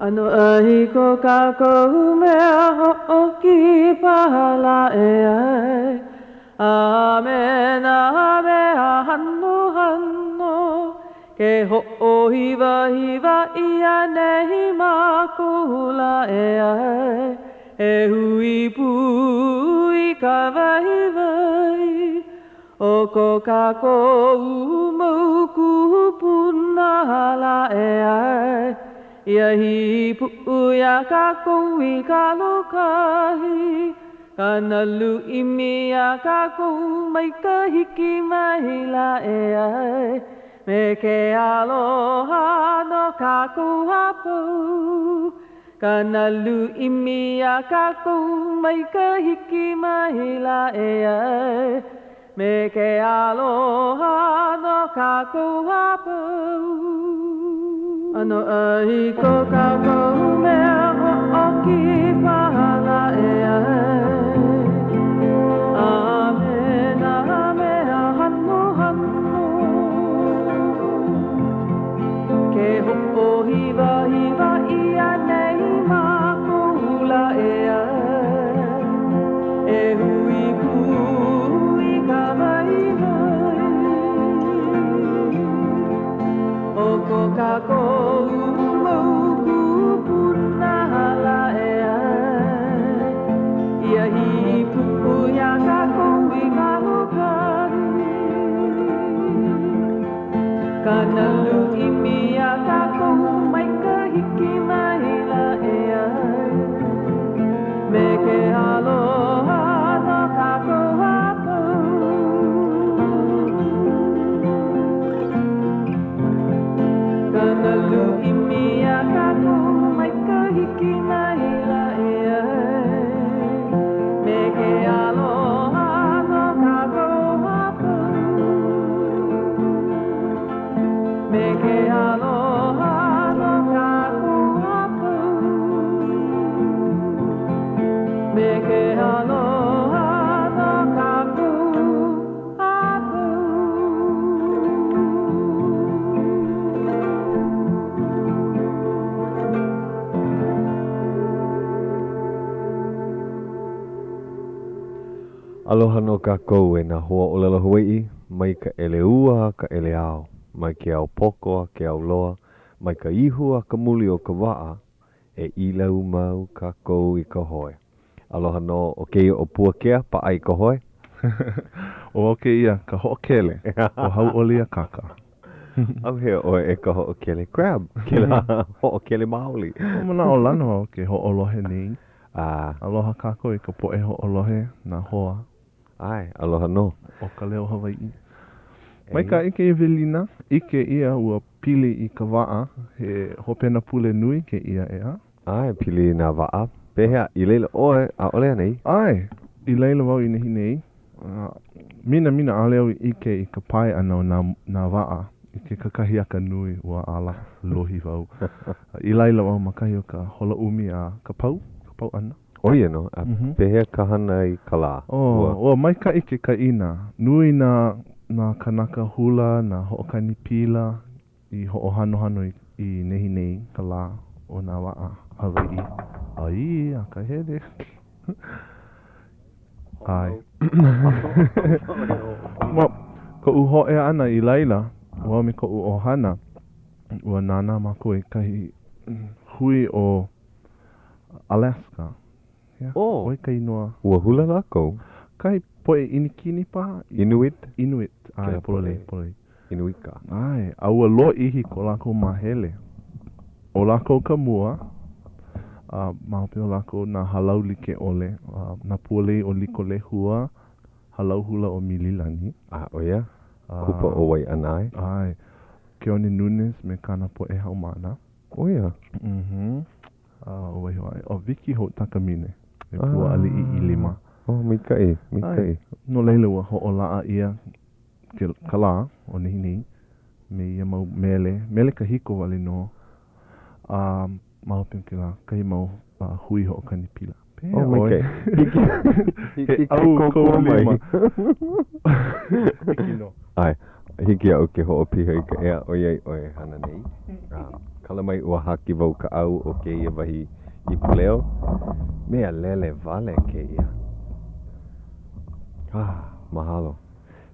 ʻAnoʻai ko kākou mea hoʻokipa lā e ʻae, A me nā mea hanohano, Ke hoʻohiwahiwa ʻia nei mākou lā e ʻae, E hui pū i ka waiwai O ko kākou mau kūpuna lā e ʻae, Ia hīpuʻu iā kākou i ka lōkahi, Ka nalu ʻimi iā kākou mai ka hiki mai lā e ʻae, Me ke aloha no kākou a pau. Ka nalu ʻimi iā kākou mai ka hiki mai lā e ʻae, Me ke aloha no kākou a pau. ʻAnoʻai ko kākou mea hoʻokipa lā e ʻae, A me nā mea hanohano. Ke hoʻohiwahiwa ʻia nei mākou lā e ʻae, E hui pū i ka waiwai O ko kākou mau kūpuna lā e ʻae, Ia hīpuʻu iā kākou i ka lōkahi. Ka nalu ʻimi iā kākou mai ka hiki mai lā e ʻae, Me ke aloha no kākou a pau. Ka nalu ʻimi iā kākou mai ka hiki mai lā e ʻae, Me ke aloha no kākou a pau. Me ke aloha no kākou a pau. Me ke aloha no kākou a pau. Aloha nō kākou e nā hoa ʻōlelo Hawaiʻi, mai ka ʻele ua a ka ʻele ao, mai ke ao poko a ke ao loa, mai ka ihu a ka muli o ka waʻa, e ʻīlau mau kākou i ka hoe. Aloha nō ʻo kēia ʻo Puakea, paʻa i ka hoe. ʻO wau kēia, ka hoʻokele, ʻo Hauʻoli Akaka. ʻAuhea ʻoe e ka hoʻokele crab, kēlā hoʻokele maoli. Ua manaʻolana wau ke hoʻolohe nei. A. Aloha kākou i ka poʻe hoʻolohe, nā hoa. ʻAe, aloha nō. O ka leo Hawaiʻi. Maikaʻi kēia welina, ʻike ʻia ua pili i ka waʻa, he hopena pule nui kēia, ʻeā? ʻAe, pili i nā waʻa. Pehea, i laila ʻoe, ʻaʻole anei? ʻAe, i laila wau i nehinei. Minamina ʻaʻole au i ʻike i ka pae ʻana o nā, nā waʻa i ke kakahiaka nui ua ala lohi wau. I laila wau ma kahi o ka hola ʻumi a ka pau, ka pau ʻana. ʻO ia nō, a pehea ka hana i ka lā? Oh, ua maikaʻi ke kaʻina. Nui nā, nā kānaka hula, nā hoʻokani pila i hoʻohanohano i, i nehinei ka lā o nā waʻa Hawaiʻi. ʻAī, akahele. ʻAe. Ma koʻu hōʻea ʻana i laila, wau me koʻu ʻohana, ua nānā mākou i kahi hui o Alaska. Yeah. Oh. ʻO ia ka inoa. Ua hula lākou? Kahi poʻe ʻInikini paha? Inuit? Inuit. ʻAe, pololei, pololei. Inuika. ʻAe, a ua lōʻihi ko lākou māhele. ʻO lākou ka mua, a ma hope o lākou nā hālau like ʻole, nā Pua Lei o Likolehua, Hālau Hula o Mililani. A, ʻo ia, kupa o Waiʻanae. ʻAe, Keone Nunes me kāna poʻe haumāna. ʻO ia? Uh-huh. A ʻo wai hou aʻe, ʻo Vicky Hope Takamine, he pua aliʻi ʻilima. Oh, maikaʻi, maikaʻi. No laila ua hoʻolaʻa ʻia ke, ka lā o nehinei me ia mau mele, mele kahiko wale nō, a ma hope o kēlā kahi mau hui hoʻokani pila. Pehea oh, ʻoe? Hiki, hiki ke kōkua mai. Hiki nō. ʻAe, hiki iaʻu ke hoʻopiha i ka ea ʻoiai ʻoe e hana nei. Kala mai ua haki wau ka ʻau o kēia wahi ipuleo. Mea lele wale kēia. Ah, mahalo.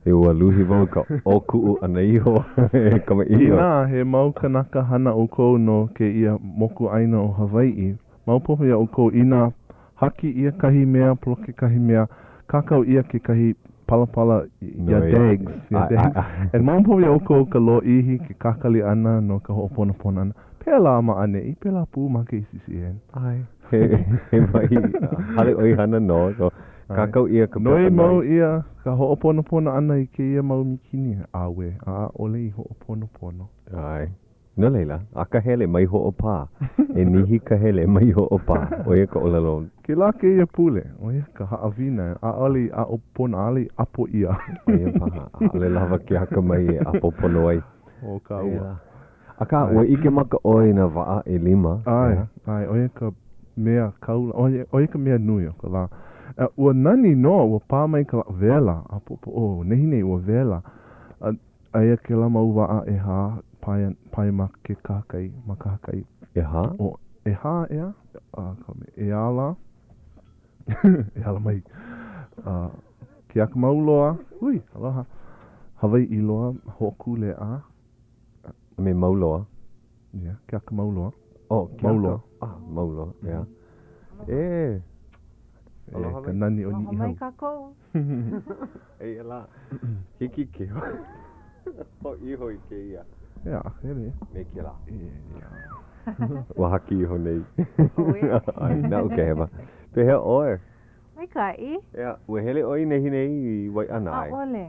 E ua luhi wau ka ʻōkuʻu ʻana iho e kamaʻilio. Inā he mau kanaka hana ʻoukou no kēia mokuʻāina o Hawaiʻi, maopopo iā ʻoukou inā haki ʻia kahi mea, poloke kahi mea, kākau ʻia kekahi palapala iā Daggs, iā Daggs. And maopopo iā ʻoukou ka lōʻihi, ke kakali ʻana no ka hoʻoponopono ʻana. Pēlā ma ʻaneʻi, pēlā pū ma KCCN. ʻAe, he, he wahi hale ʻoihana nō, so kākau ʻia ka pepa noi. Noi mau ʻia ka hoʻoponopono ʻana i kēia mau mīkini, ʻauē, ʻaʻole i hoʻoponopono. ʻAe. No laila, akahele mai hoʻopā. E nihi ka hele, mai hoʻopā. ʻO ia ka ʻōlelo. Kēlā kēia pule, ʻo ia ka haʻawina, ʻaʻole i aʻo pono, ʻaʻole i ʻapo ʻia. ʻO ia paha, ʻaʻole lawa ke akamai e ʻapo pono ai. ʻO ka ua. Akā, ua ʻike maka ʻoe i nā waʻa ʻelima. ʻAe, ʻae, ʻo ia ka mea kaula, ʻo ia, ʻo ia ka mea nui o ka lā. Ua nani nō, ua pā mai ka lā wela, ʻapōpō, oh, nehinei ua wela. A Aia kēlā mau waʻa ʻehā pae, pae ma ke kahakai, ma kahakai. ʻEhā? ʻO, ʻehā, ʻeā? A, ka mea, e ala, e ala mai. A, Keakamauloa, hui, aloha. Hawaiʻiloa, Hōkūleʻa. A me Mauloa. Yeah, Keakamauloa. Oh, Keaka. Mauloa. Ah, Mauloa, yeah. E. Aloha ka nani o Niʻihau. Aloha mai kākou. Eia lā, hiki ke hoʻi iho i kēia. Ea, hele. Me kēlā. Ua haki iho nei. ʻAe, naʻu ke hewa. Pehea ʻoe? Maikaʻi. Ea, ua hele ʻoe i nehinei i Waiʻanae? ʻAʻole.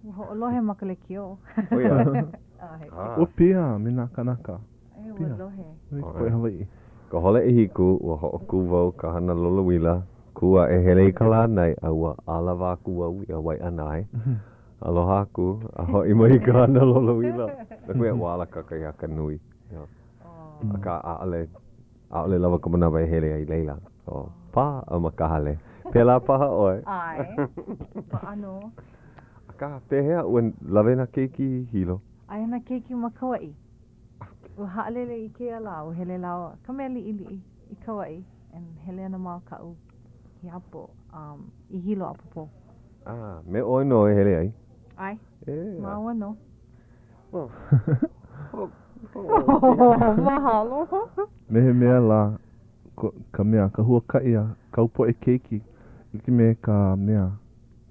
Ua hoʻolohe ma ka lekiō. ʻO ia? ʻAe. Ua piha me nā kānaka. ʻAe, ua lohe. Piha. Ka poʻe Hawaiʻi. Ka hola ʻehiku, ua hoʻokū wau ka hana lolouila, kū aʻe hele i ka lānai, a ua ʻalawa aku wau iā Waiʻanae. Aloha aku, a hoʻi mai i ka hana lolouila. No ka mea, ua ala kakahiaka nui. Akā, ʻaʻole, ʻaʻole lawa ka manawa e hele ai i laila. So, paʻa ma ka hale. Pēlā paha ʻoe? ʻAe, paʻa nō. Akā, pehea ua lawe nā keiki i Hilo? Aia nā keiki ma Kauaʻi. Ua haʻalele i kēia lā, ua hele lāua, ka mea liʻiliʻi, i Kauaʻi, and hele ana māua kaʻu hiapo um, i Hilo ʻapōpō. Ah, me ʻoe nō e hele ai? ʻAe, māua nō. Oh. Oh, mahalo. Me he mea lā, ko, ka mea, ka huakaʻi a kāu poʻe keiki, like me ka mea,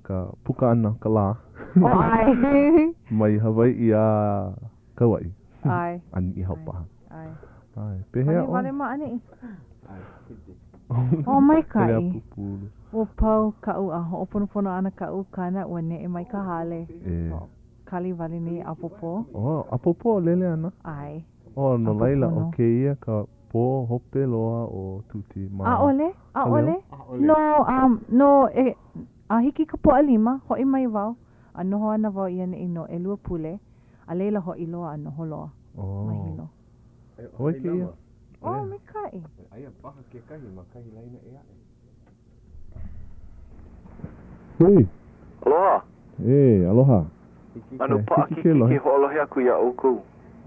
ka puka ʻana o ka lā. Oh, ʻae. Mai Hawaiʻi a Kauaʻi. ʻAe. A Niʻihau paha. ʻAe. ʻAe. Pehea ʻoe? Pane wale ma ʻaneʻi. Oh, maikaʻi. Hele a pupulu. Ua pau kaʻu a hoʻoponopono ʻana kaʻu ukana, ua neʻe mai ka hale. E. Kali wale nei ʻapōpō. Oh, ʻapōpō lele ana? ʻAe. Oh, no laila, ʻo kēia ka pō hope loa o Tuti ma ʻAʻole, ʻaʻole. No, um, no, e, a hiki ka Pōʻalima, hoʻi mai wau, a noho ana wau i ʻaneʻi no ʻelua pule. A laila hoʻi loa a noho loa ma Hilo. ʻOe kēia? Oh, maikaʻi. Aia paha kekahi ma kahi laina ʻē aʻe. Hui. Aloha. E, aloha. ʻAno paʻakikī ke hoʻolohe aku iā ʻoukou.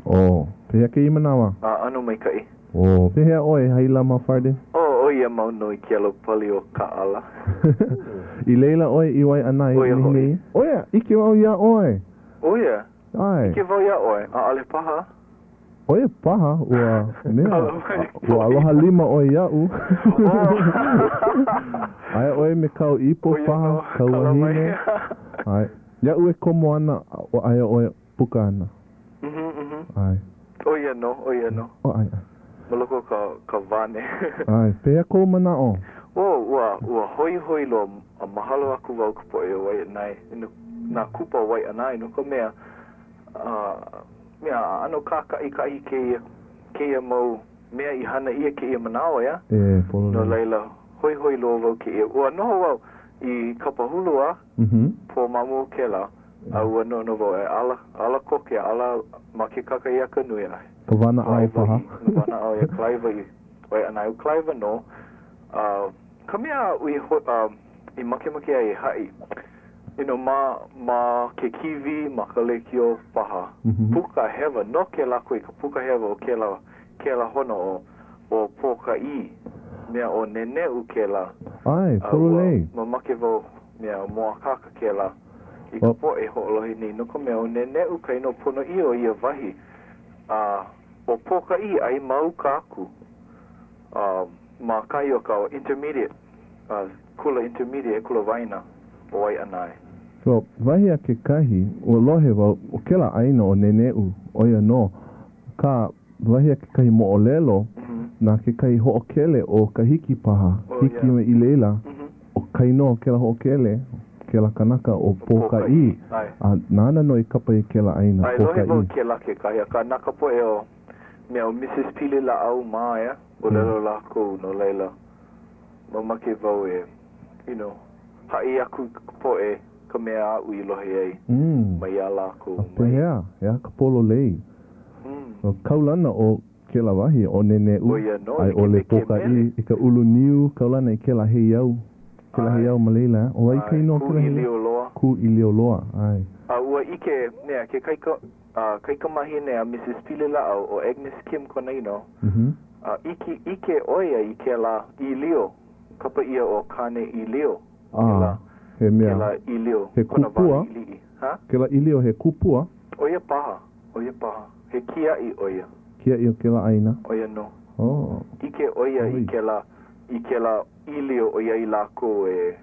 Oh, pehea kēia manawa? A ʻano maikaʻi. Oh, pehea ʻoe, Hailama Farden? Oh, ʻo ia mau nō i ke alo pali o Kaʻala. I laila ʻoe i Waiʻanae ʻO ia hoʻi. nehinei? ʻO ia, ʻike wau iā ʻoe. ʻO ia, ʻAe. ʻike wau iā ʻoe, ʻaʻole paha. ʻO ia paha, ua mea, ua aloha lima ʻoe iaʻu. Aia ʻoe me kāu ipo paha, kāu wahine. ʻAe. Iaʻu e komo ana, aia ʻoe puka ana. ʻAe. ʻO ia nō, ʻo ia nō. ʻO, ʻae, ʻae. Ma loko o ka, ka wane. ʻAe. Pehea kou manaʻo? Oh, ua, ua hoihoi loa a mahalo aku wau ka poʻe o Waiʻanae, nā kupa o Waiʻanae no ka mea, a, mea, ʻano kākaʻikahi kēia, kēia mau mea i hana ʻia kēia manawa, ʻeā? E, pololei. No laila, hoihoi loa wau kēia. Ua noho wau i Kapahulu a, pō ma mua o kēlā, a ua noʻonoʻo wau e ala, ala koke, ala ma ke kakahiaka nui a. Ka wanaʻao paha. Ka wanaʻao, ʻeā, kalaiwa i Waiʻanae. Ua kalaiwa nō. A, ka mea aʻu i ho, a, i makemake ai e haʻi, you know, ma, ma ke kīwī, ma ka lekiō paha, puka hewa, noke lākou i ka puka hewa o kēlā. kēlā hona o ʻo Pōkaʻī, mea ʻo Neneʻu kēlā. ʻAe, A ua pololei. mamake wau mea mōakāka kēlā i ka poʻe e hoʻolohe nei, no ka mea, ʻo Neneʻu ka inoa ponoʻī o ia wahi, a ʻo Pōkaʻī ai ma uka aku, a ma kahi o ka intermediate, a kula intermediate, kula waena o Waiʻanae. So, wahi a kekahi, ua lohe wau, ʻo kēlā ʻāina ʻo Neneʻu, ʻo ia nō ka Wahi a kekahi moʻolelo, na kekahi hoʻokele o Kahiki paha, hiki mai i laila, ʻo ka inoa o kēlā hoʻokele, kēlā kanaka ʻo Pōkaʻī, a nāna nō i kapa i kēlā ʻāina, ʻAe, lohe wau Pōkaʻī. i kēlā kekahi, akā na ka poʻe o mea ʻo Mrs. Pililaʻau mā, ʻeā, ʻōlelo lākou, no laila, mamake wau e, you know, haʻi aku i ka poʻe ka mea aʻu i lohe ai maiā lākou A mai. pehea, he aha ka pololei? ʻO kaulana ʻo kēlā wahi ʻo Neneʻu, ʻO ia nō, a i like ʻole me ke Pōkaʻī, mele. i ka ulu niu, kaulana i kēlā heiau, kēlā ʻAe. heiau ma laila, ʻo wai ka ʻAe, inoa o kēlā heiau? Kūʻīlioloa. Kūʻīlioloa, ʻae. A ua ʻike, mea, ke kaika, a, kaikamahine a Mrs. Pililaʻau, ʻo Agnes Kim kona inoa, a ʻike, ʻike ʻo ia i kēlā ʻīlio, kapa ʻia ʻo Kāneʻīlio. Kēlā, A, he mea, kēlā ʻīlio, he kona wā kupua, liʻiliʻi. Ha? kēlā ʻīlio he kupua. ʻO ia paha, ʻo ia paha. He kiaʻi ʻo ia. Kiaʻi o kēlā ʻāina. ʻO ia nō. Oh. ʻIke ʻo ia i kēlā, i kēlā ʻīlio ʻoiai lākou e,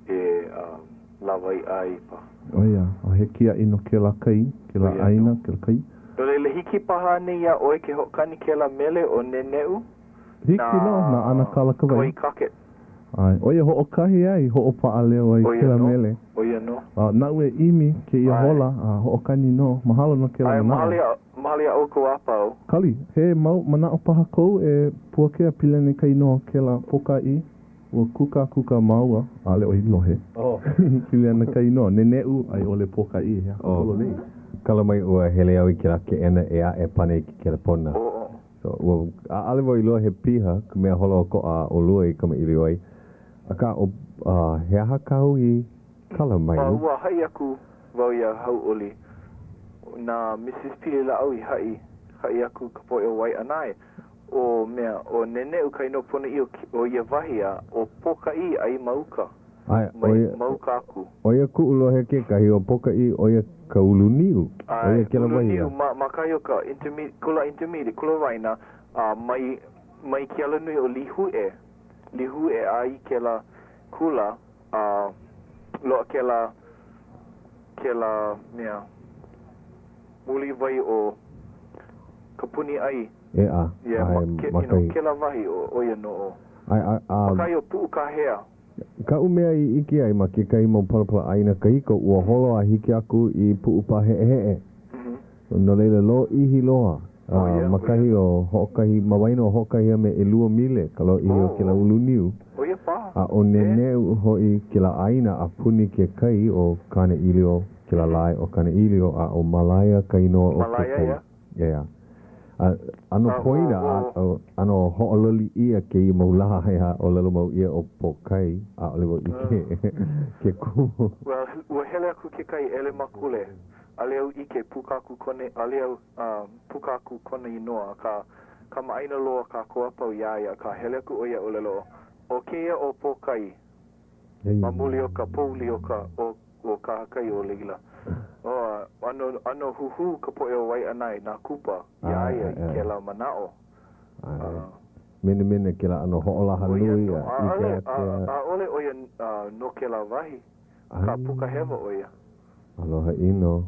e, um, lawaiʻa ai paha. ʻO ia, a he kiaʻi no kēlā kai, kēlā ʻO ia ʻāina, nō. kēlā kai. No laila, hiki paha anei iā ʻoe ke hoʻokani kēlā mele ʻo Neneʻu? Hiki nō, na ʻAnakala Kawai. Kawai Crockett. ʻAe, ʻo ia hoʻokahi a i hoʻopaʻa leo ai ʻO ia kēlā nō, mele. ʻo ia nō. A naʻu e ʻimi kēia ʻAe. hola, a hoʻokani nō. Mahalo no kēlā ʻAe, manaʻo. mahalo iā, mahalo iā ʻoukou a pau. Kali, he mau manaʻo paha kou e Puakea pili ana i ka inoa o kēlā Pōkaʻī? Ua kūkākūkā māua, ʻaʻole ʻoe i lohe. Pili ana ka inoa, Neneʻu a i ʻole Pōkaʻī, he aha ka pololei? Kala mai ua hele au i kēlā keʻena e aʻe pane i ke kelepona. So, ua, ʻaʻole wau i lohe piha ka mea holoʻokoʻa a ʻolua i kamaʻilio ai. Akā, ʻo, a, he aha kāu i kala mai? A ua haʻi aku wau iā Hauʻoli, na Mrs. Pililaʻau i haʻi, haʻi aku i ka poʻe o Waiʻanae, ʻo mea, ʻo Neneʻu ka inoa ponoʻī o, o ia wahi a ʻo Pōkaʻī ai ma uka, ʻAe, mai, ʻo ia, ma uka aku. ʻo ia kuʻu lohe kekahi, ʻo Pōkaʻī, ʻo ia ka ulu niu. ʻO ia ʻAe, kēlā ulu wahi niu a. ma, ma kahi o ka interme, kula intermediate, kula waena, a mai, mai ke alanui o Līhuʻe, Līhuʻe a i kēlā kula, a loaʻa kēlā, kēlā mea, muliwai o ka puni ʻai. ʻEā, Yeah, ma, ʻae, ke, ma you know, kahi. kēlā wahi, ʻo, ʻo ia nō ʻo. ʻAe, a, a. Ma kahi o Puʻukahea. Kaʻu mea i ʻike ai ma kekahi mau palapala ʻāina kahiko, ua holo a hiki aku i Puʻupaheʻeheʻe. No laila, lōʻihi loa, a ma kahi o hoʻokahi, ma waena o hoʻokahi a me ʻelua mile ka lōʻihi o kēlā ulu niu. A ʻo Neneʻu hoʻi kēlā ʻāina a puni ke kai o Kāneʻīlio, kēlā lae ʻo Kāneʻīlio, a ʻo Malaea ka inoa o ke kai. ʻEā. A ʻano poina, a ʻano hoʻololi ʻia kēia mau lā, ʻeā, ʻōlelo mau ʻia ʻo Pōkai, ʻaʻole wau ʻike ke kumu. Well, ua hele aku kekahi ʻelemakule, ʻaʻole au ʻike, puka aku kona, ʻaʻole au, puka aku kona inoa, akā, kamaʻāina loa kākou a pau iā ia, akā, hele aku ʻo ia ʻōlelo, ʻo kēia ʻo Pōkai, ma muli o ka pouli o ka, o o kahakai o laila. Oh, a ʻano, ʻano huhū ka poʻe o Waiʻanae, nā kupa, iā ia i kēlā manaʻo. ʻAe. Menemene kēlā ʻano hoʻolaha nui a ʻike akea. ʻAʻole ʻo ia no kēlā wahi, akā puka hewa ʻo ia. Aloha ʻino.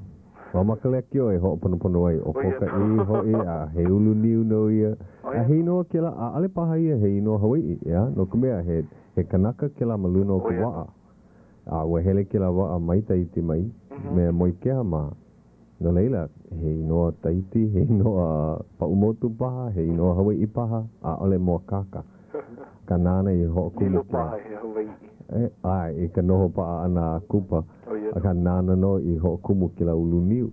Ua ma ka lekiō e hoʻoponopono ai ʻo Pōkaʻī hoʻi, a he ulu niu nō ia. A he inoa kēlā, ʻaʻole paha ia he inoa Hawaiʻi, ʻeā, no ka mea, he, he kanaka kēlā ma luna o ka waʻa. A ua hele kēlā waʻa mai Tahiti mai, me Moikeha mā. No laila, he inoa Tahiti, he inoa Paumotu paha, he inoa Hawaiʻi paha, ʻaʻole mōakāka. Akā nāna i hoʻokumu Lilo kēlā. paha he Hawaiʻi. E, ʻae, i ka noho paʻa ʻana a kupa. Akā nāna nō i hoʻokumu kēlā ulu niu.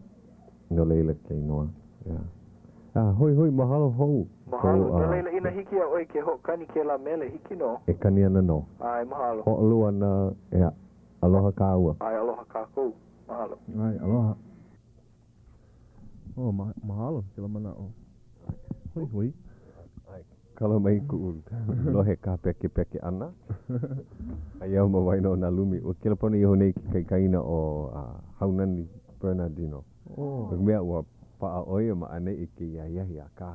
No laila ke inoa. ʻEā. A hoihoi, mahalo hou. Mahalo. No laila, inā hiki iā ʻoe ke hoʻokani kēlā mele, hiki nō. E kani ana nō. ʻAe, mahalo. Hoʻolua ana, ʻeā. Aloha kāua. ʻAe, aloha kākou. Mahalo. ʻAe, aloha. Oh, mahalo kēlā manaʻo. Hoihoi. Kala mai kuʻu lohe kāpekepeke ʻana. Aia au ma waena o nā lumi. Ua kelepona iho nei ke kaikaina o Haunani Bernardino. No ka mea, ua paʻa ʻo ia ma ʻaneʻi i kēia ahiahi, akā,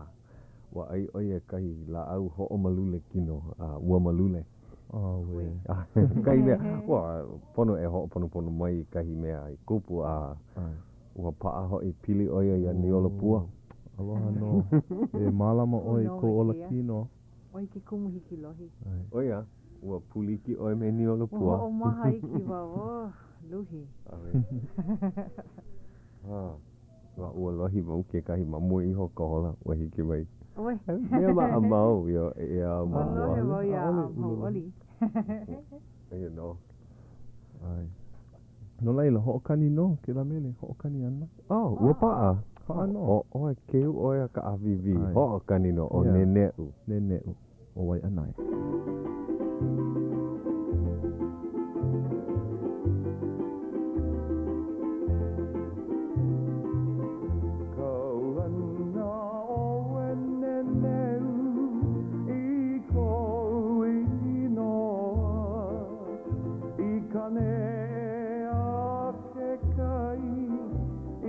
ua ʻai ʻo ia kahi lāʻau hoʻomalule kino, a ua malule. Auē. Kahi mea, ua pono e hoʻoponopono mai i kahi mea i kupu, a ua paʻa hoʻi, pili ʻo ia iā Niolopua. Aloha nō. E mālama ʻoe i kou ola kino. ʻOe ke kumu hiki lohi. ʻO ia, ua pūliki ʻoe me Niolopua. Ua hoʻomaha iki wau, oh, luhi. Ua, ua lohi wau kekahi ma mua iho o ka hola, ua hiki mai. Auē. Mea maʻamau ia, ia ma mua. Ua lohe wau iā Hauʻoli. Eia nō. ʻAe. No laila, hoʻokani nō kēlā mele, hoʻokani ana. Oh, ua paʻa. Paʻa nō. ʻO ʻoe, keu ʻoe a ka ʻāwīwī. Hoʻokani nō, ʻo Neneʻu. Neneʻu, o Waiʻanae. Kaulana ʻoe Neneʻu i kou inoa I ka neʻe a ke kai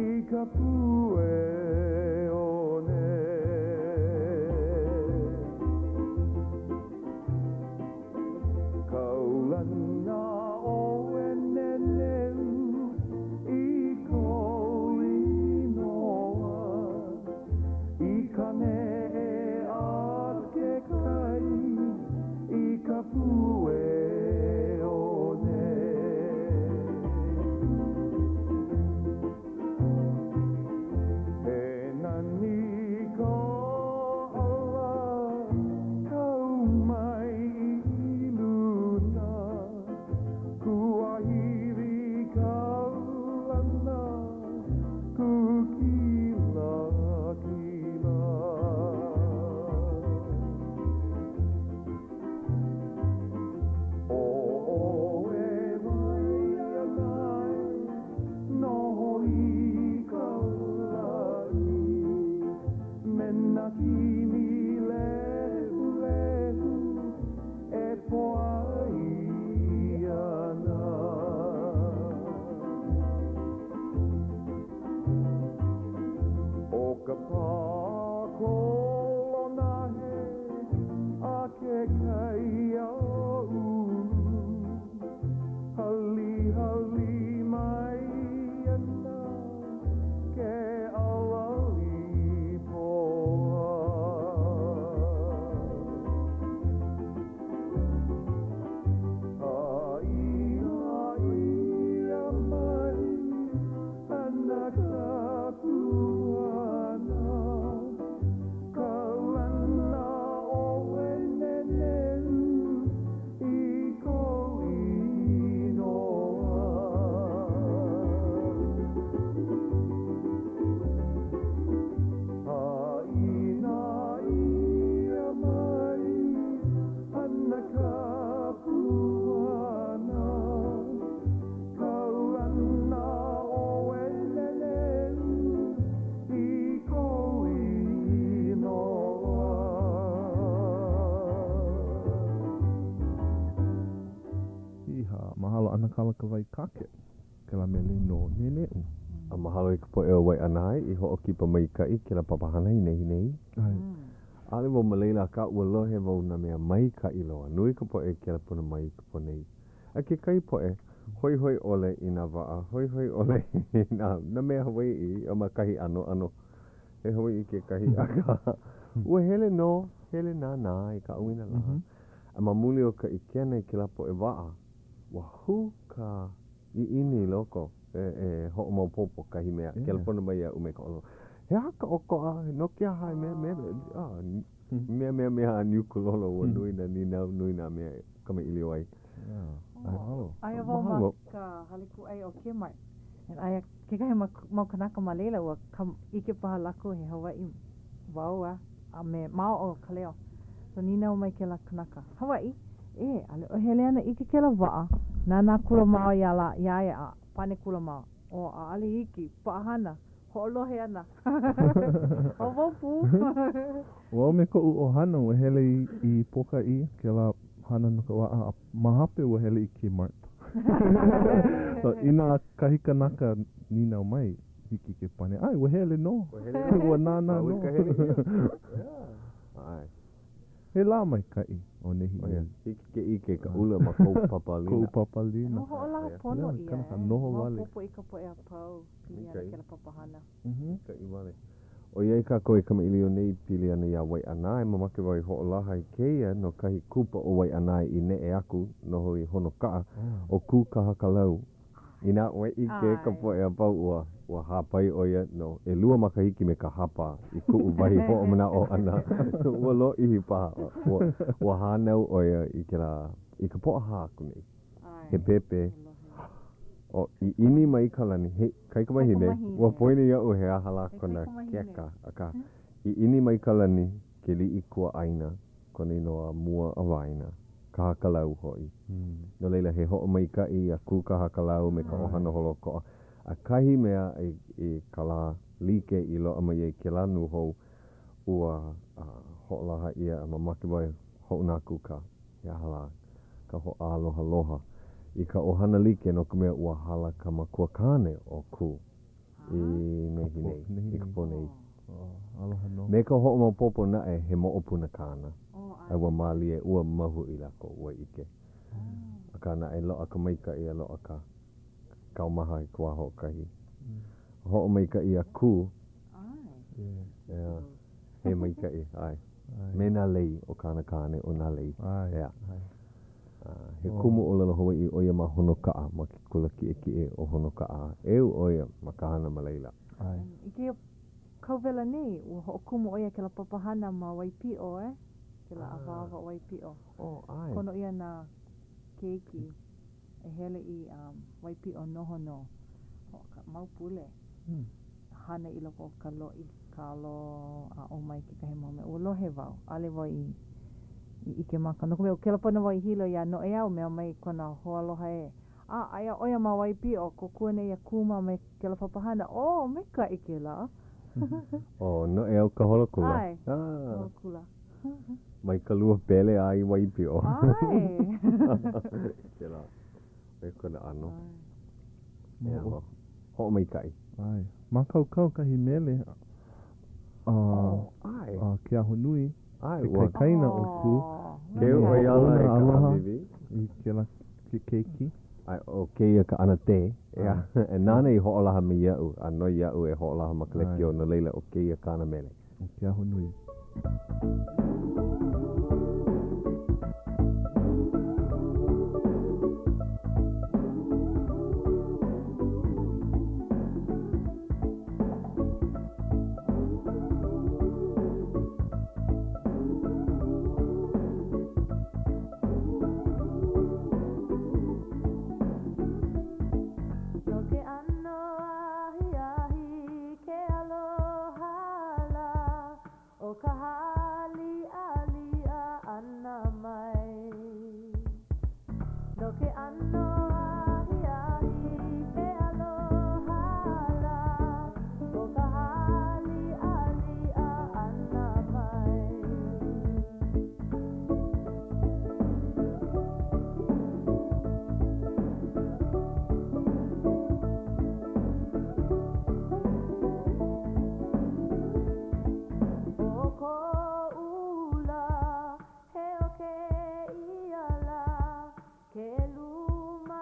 i ka pue one. Kaulana ʻoe Neneʻu i kou inoa I ka neʻe a ke kai i ka pue one. He nani ka ʻala kau mai i luna, Kuahiwi kaulana kū kilakila. ʻO ʻoe Waiʻanae noho i ka lani, Me nā kini lehulehu e poai ana. ʻO ka pā kolonahe a ke kaiāulu, Halihali mai ana ke ʻala lipoa. Haʻina ʻia mai ana ka puana, Kaulana ʻoe Neneʻu i kou inoa. Haʻina ʻia mai ana ka puana, Kaulana ʻoe Neneʻu i kou inoa. Iha, mahalo ʻAnakala Kawai Kake, kēlā mele no Neneʻu. A mahalo i ka poʻe o Waiʻanae i hoʻokipa maikaʻi i kēlā papahana i nehinei. ʻAʻole wau ma laila, akā ua lohe wau nā mea maikaʻi loa. Nui ka poʻe i kelepona mai i ka pō nei. A kekahi poʻe, hoihoi ʻole i nā waʻa, hoihoi ʻole i nā, nā mea Hawaiʻi, a ma kahi ʻano, ʻano he Hawaiʻi kekahi, akā, ua hele nō, hele nānā i ka ʻauinalā. A ma muli o ka ʻike ʻana i kēlā poʻe waʻa, ua hū ka ʻiʻini i loko e, e hoʻomaopopo kahi mea, kelepona mai iaʻu me ka ʻōlelo, He aha ka ʻokoʻa? No ke aha? Mea, mea, mea, mea, mea, mea a Niukololo, ua nui nā nīnau, nui nā mea e kamaʻilio ai. Oh, aia wau ma ka hale kūʻai o Kmart. And aia kekahi mau kanaka ma laila ua ʻike paha lākou he Hawaiʻi wau a, a me ma o ka leo. So nīnau mai kēlā kanaka, Hawaiʻi? E, ʻaʻole ʻoe hele ana ʻike kēlā waʻa. Nānā kula māua iā lā, iā ia a pane kula māua. Oh, ʻaʻole hiki, paʻahana. Hoʻolohe ana. ʻO wau pū. Wau me koʻu ʻohana ua hele i i Pōkaʻī, kēlā hana no ka waʻa, a ma hape ua hele i Kmart. So, inā kahi kanaka nīnau mai, hiki ke pane, ʻae, ua hele nō. Ua hele nō. Ua nānā Mau i nō. ka hele ʻia. Yeah. ʻAe. He lā maikaʻi ʻo nehinei. ʻOia, hiki ke ʻike ka ʻula ma kou papalina. Koʻu papalina. Ua hoʻolaha pono ʻia, Kanaka e. noho wale. Maopopo i ka poʻe a pau pili ana kēlā papahana. Maikaʻi wale. ʻOiai kākou e kamaʻilio nei pili ana iā Waiʻanae, mamake wau e hoʻolaha i kēia no kahi kupa o Waiʻanae i neʻe aku noho i Honokaʻa, ʻo Kūkahakalau. Inā ʻoe ʻike ka poʻe a pau ua ua hāpai ʻo ia no ʻelua makahiki me ka hapa i kuʻu wahi hoʻomanaʻo ʻana. Ua lōʻihi paha. Ua ua hānau ʻo ia i kēlā i ka Pōʻahā aku nei. He pēpē. ʻO ʻIʻini mai ka lani, he kaikamahine, ua poina iaʻu he aha lā kona keaka, akā, ʻIʻini mai ka lani, ke liʻi kuaʻāina, kona inoa mua a waena, Kahakalau hoʻi. No laila, he hoʻomaikaʻi iā Kūkahakalau me ka ʻohana holoʻokoʻa. A kahi mea i ka lā like i loaʻa mai ai kēlā nūhou, ua hoʻolaha ʻia a mamake wau e hoʻouna aku ka, he aha lā, ka hoʻālohaloha i ka ʻohana like no ka mea ua hala ka makua kāne o Kū i nehinei, i ka pō nei. Me ka hoʻomaopopo naʻe he moʻopuna kāna, a ua mālie, ua mahuʻi lākou, ua ʻike. Akā naʻe, loaʻa ka maikaʻi a loaʻa ka kaumaha i ka wā hoʻokahi. Hoʻomaikaʻi iā Kū. ʻEā, he maikaʻi, ʻae. Me nā lei o kāna kāne ʻo nā lei. ʻEā. He kumu ʻōlelo Hawaiʻi ʻo ia ma Honokaʻa, ma ke kula kiʻekiʻe o Honokaʻa. ʻEu ʻo ia ma ka hana ma laila. I kēia kauwela nei, ua hoʻokumu ʻo ia kēlā papahana ma Waipiʻo, e? Kēlā awāwa o Waipiʻo. Oh, ʻae. Kono ʻia nā keiki e hele i Waipiʻo noho no mau pule. Hana i loko o ka loʻi kalo aʻo mai kekahi mau mea. Ua lohe wau, ʻaʻole wau i ʻike maka. No ka mea, ʻo kēlā manawa i Hilo iā Noʻeau, mea mai kona hoaloha ē, A, aia ʻo ia ma Waipiʻo, kōkua nei iā Kū mā me kēlā papahana. Oh, maikaʻi kēlā. ʻO Noʻeau ka holokula. ʻAe, holokula. Mai ka lua pele a i Waipiʻo. ʻAe. Kēlā. ʻO ia kona ʻano. ʻEā, hoʻomaikaʻi. ʻAe. Mākaukau kahi mele a ʻAe. a Keahonui. ʻAe, Ke ua. kaikaina o Kū. Keu ʻo ia ala e ka Aloha ʻāwīwī. i kēlā ke keiki. ʻAe, ʻo kēia ka ʻanatē, ʻeā, nāna i hoʻolaha mai iaʻu, a noi iaʻu e hoʻolaha ma ka lekiō, no laila, ʻo kēia kāna mele. ʻO Keahonui. No ke ʻano ahiahi ke aloha lā o ka hāliʻaliʻa ʻana mai. No ke ʻano ahiahi ke aloha lā o ka hāliʻaliʻa ʻana mai. ʻO koʻu lā, he o kēia lā, ke luma.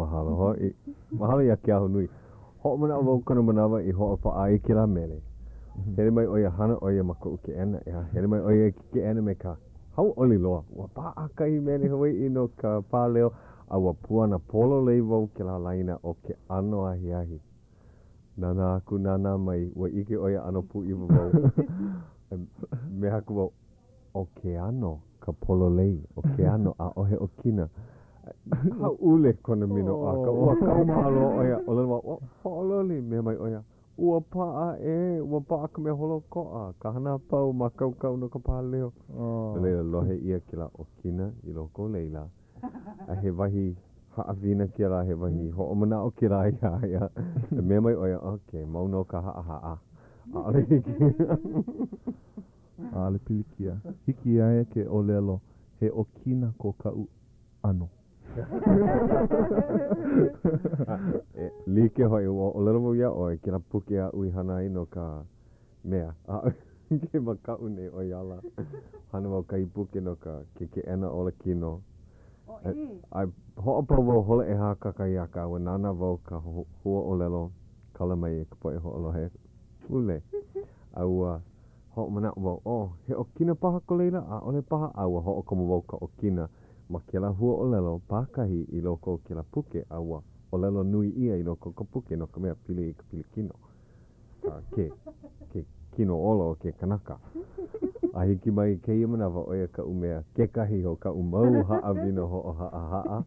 Mahalo hoʻi. Mahalo iā Keahonui. Hoʻomanaʻo wau kona manawa i hoʻopaʻa ai kēlā mele. Hele mai ʻo ia, hana ʻo ia ma koʻu keʻena, ʻeā. Hele mai ʻo ia i ke keʻena me ka hauʻoli loa. Ua paʻa kahi mele Hawaiʻi no ka pāleo, a ua puana pololei wau kēlā laina o ke ʻano ahiahi. Nānā aku, nānā mai, ua ʻike ʻo ia ʻano pūʻiwa wau. Mea aku wau, ʻO ke ano ka pololei, ʻo ke ano, ʻaʻohe ʻokina. Hāʻule kona minoʻaka, ua kaumaha loa ʻo ia, ʻōlelo wau, ʻO, hoʻololi, mea mai ʻo ia, ua paʻa ʻē, ua paʻa ka mea holoʻokoʻa, ka hana a pau, mākaukau no ka pāleo. No laila, lohe ʻia kēlā ʻokina i loko o laila, a he wahi haʻawina kēlā, he wahi hoʻomanaʻo kēlā iā ia. Mea mai ʻo ia, okay, mau nō ka haʻahaʻa. ʻAʻole hiki. ʻAʻole pilikia. Hiki iā ia ke ʻōlelo, he ʻokina ko kaʻu ʻano. E like hoʻi, ua ʻōlelo wau iā ʻoe, kēlā puke aʻu i hana ai no ka mea, a ke makaʻu nei ʻo ia ala. Hana wau kahi puke no ka ke keʻena olakino. A hoʻopau wau hola ʻehā kakahiaka, ua nānā wau ka huaʻōlelo kala mai e ka poʻe hoʻolohe pule. A ua hoʻomanaʻo wau, oh, he ʻokina paha ko laila, ʻaʻole paha, a ua hoʻokomo wau ka ʻokina ma kēlā huaʻōlelo pākahi i loko o kēlā puke, a ua ʻōlelo nui ʻia i loko o ka puke no ka mea pili i ka pilikino, a ke, ke kino ola o ke kanaka. A hiki mai i kēia manawa, ʻo ia kaʻu mea, kekahi o kaʻu mau haʻawina hoʻohaʻahaʻa,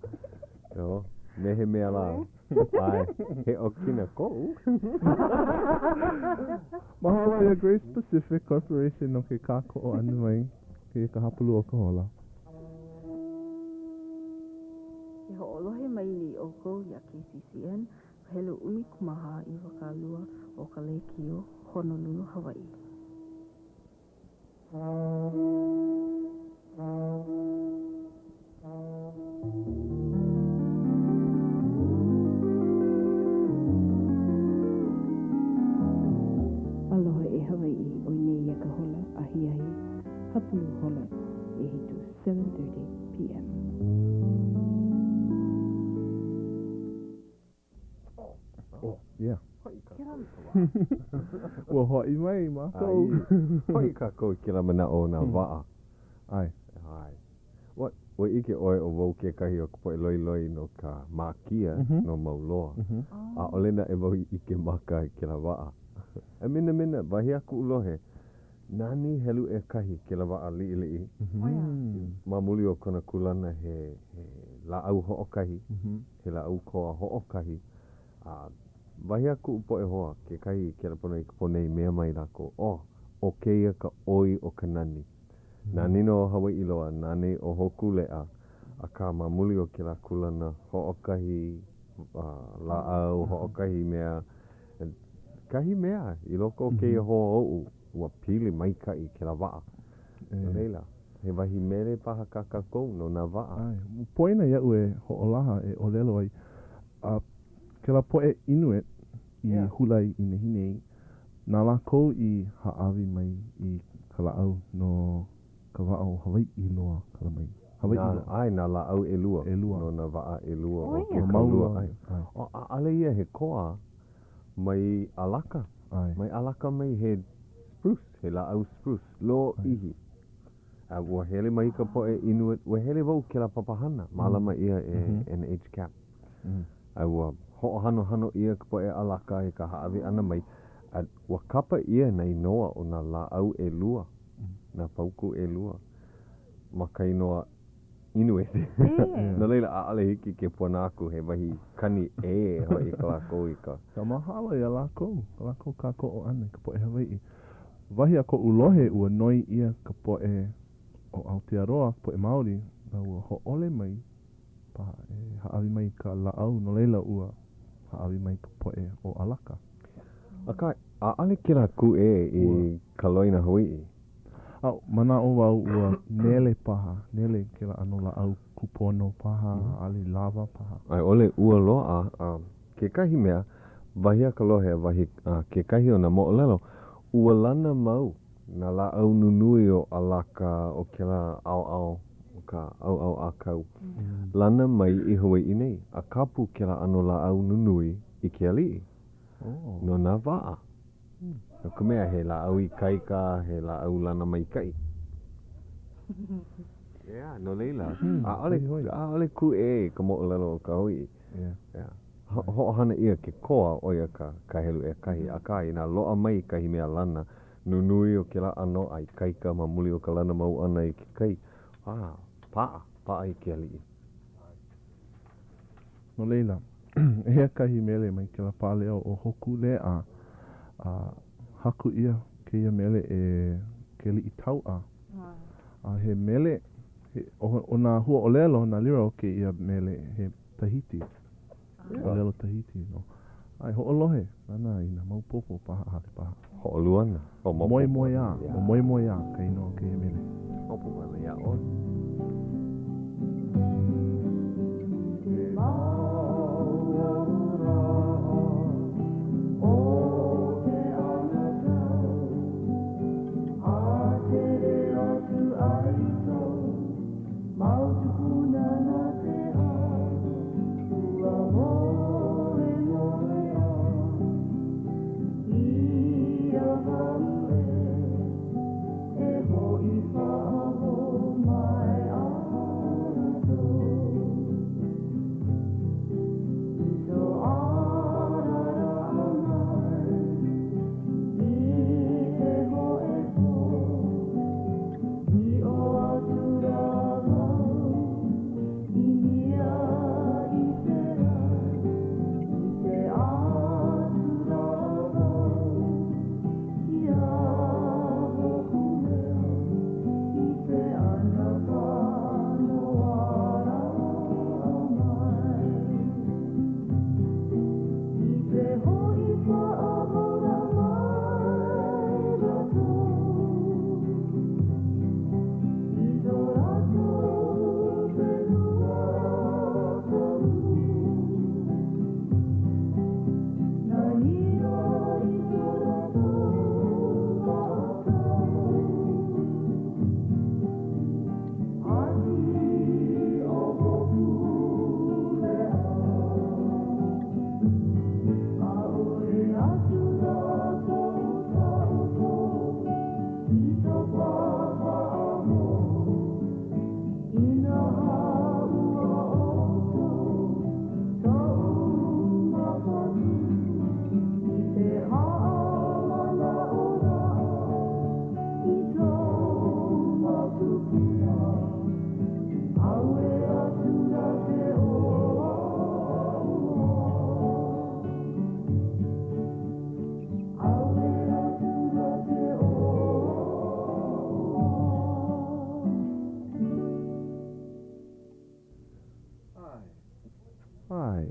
no, me he mea lā, ʻae, he ʻokina koʻu. Mahalo iā Grace Pacific Corporation no ke kākoʻo ʻana mai kēia ka hapalua o ka hola. Ke hoʻolohe mai nei ʻoukou iā KCCN, ka helu 14 20 o ka lēkiō Honolulu, Hawaiʻi. Aloha e Hawaiʻi, ʻoi nei ia ka hola ahiahi hapalua hola ʻehiku, 7:30 PM. Oh, yeah. Ua hoʻi mai mākou. Hoʻi kākou i kēlā manaʻo o nā waʻa. ʻAe. ʻAe. Ua, ua ʻike ʻoe ʻo wau kekahi o ka poʻe loiloi no ka mākia no Mauloa. ʻAʻole naʻe wau i ʻike maka i kēlā waʻa. E minamina, wahi a kuʻu lohe, nani helu ʻekahi kēlā waʻa liʻiliʻi ma muli o kona kūlana he, he lāʻau hoʻokahi. He lāʻau koa hoʻokahi, a wahi a kuʻu poʻe hoa, kekahi i kelepona i ka pō nei, mea mai lākou, Oh, ʻo kēia ka ʻoi o ka nani. Nani nō ʻo Hawaiʻi Loa, nani ʻo Hōkūleʻa, akā ma muli o kēlā kūlana hoʻokahi lāʻau, hoʻokahi mea, kahi mea i loko o kēia hoa oʻu, ua pili maikaʻi kēlā waʻa. No laila, he wahi mele paha kā kākou no nā waʻa. ʻAe, poina iaʻu e hoʻolaha e ʻōlelo ai, a kēlā poʻe Inuit i hula i nehinei, na lākou i hāʻawi mai i ka lāʻau no ka waʻa o Hawaiʻi Loa, kala mai. Hawaiʻi Loa. ʻAe, nā lāʻau ʻelua. ʻElua. No nā waʻa ʻelua o ke kaulua. ʻAe. ʻAʻole ia he koa mai ʻAlaka. ʻAe. Mai ʻAlaka mai he spruce, he lāʻau spruce, lōʻihi. A ua hele mai ka poʻe Inuit, ua hele wau kēlā papahana, mālama ʻia e NHCAP. A ua hoʻohanohano ʻia ka poʻe ʻAlaka i ka hāʻawi ʻana mai, a ua kapa ʻia nā inoa o nā lāʻau ʻelua, nā paukū ʻelua, ma ka inoa Inuit. No laila, ʻaʻole hiki ke puana aku he wahi kani ʻē hoʻi ko lākou i ka. Ka mahalo iā lākou, ko lākou kākoʻo ʻana i ka poʻe Hawaiʻi. Wahi a koʻu lohe, ua noi ʻia ka poʻe o Aotearoa, ka poʻe Māori, a ua hōʻole mai paha e hāʻawi mai i ka lāʻau, no laila ua hāʻawi mai ka poʻe o ʻAlaka. Akā, ʻaʻole kēlā kūʻē i ka loina Hawaiʻi. A manaʻo wau ua nele paha, nele kēlā ʻano lāʻau kūpono paha, ʻaʻole lawa paha. A i ʻole ua loaʻa a kekahi mea, wahi a ka lohe, wahi a kekahi o nā moʻolelo, ua lana mau nā lāʻau nunui o ʻAlaka o kēlā ʻaoʻao. ka ʻaoʻao ʻākau. Lana mai i Hawaiʻi nei, a kapu kēlā ʻano lāʻau nunui i ke aliʻi no nā waʻa. No ka mea, he lāʻau ikaika, he lāʻau lana maikaʻi. ʻEā, no laila, ʻaʻole, ʻaʻole kūʻē i ka moʻolelo o ka Hawaiʻi. ʻEā. Hoʻohana ʻia ke koa, ʻo ia ka, ka helu ʻekahi, akā, inā loaʻa mai kahi mea lana nunui o kēlā ʻano a ikaika ma muli o ka lana mau ʻana i ke kai, a, paʻa, paʻa i ke aliʻi. No laila, eia kahi mele mai kēlā pāleo ʻo Hōkūleʻa, a haku ʻia kēia mele e Keliʻitauʻa. A he mele, he, ʻo nā huaʻōlelo, nā lyric o kēia mele, he Tahiti, ʻōlelo Tahiti nō. A e hoʻolohe, nānā inā maopopo paha, ʻaʻole paha. Hoʻoluana, ʻo maopopo. Moemoeā, ʻo Moemoeā ka inoa o kēia mele. Maopopo ana iā ʻoe. ʻAe.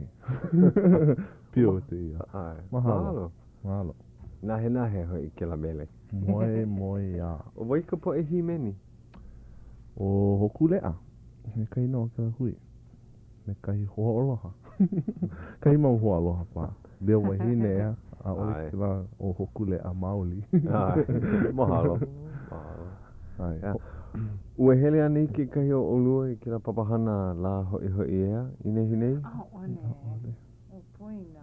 Pio tēia. ʻAe. Mahalo. Mahalo. Nahenahe hoʻi kēlā mele. Moemoeā. ʻO wai ka poʻe hīmeni? ʻO Hōkūleʻa. He kahi inoa o kēlā hui. Me kahi hoaaloha. Kahi mau hoaaloha paha. Leo wahine, ʻeā? ʻAʻole kēlā ʻo Hōkūleʻa maoli. ʻAe. Mahalo. Mahalo. ʻAe. Ua hele anei kekahi o ʻolua i kēlā papahana lā hoʻihoʻi ea i nehinei? ʻAʻole. ʻO Poina.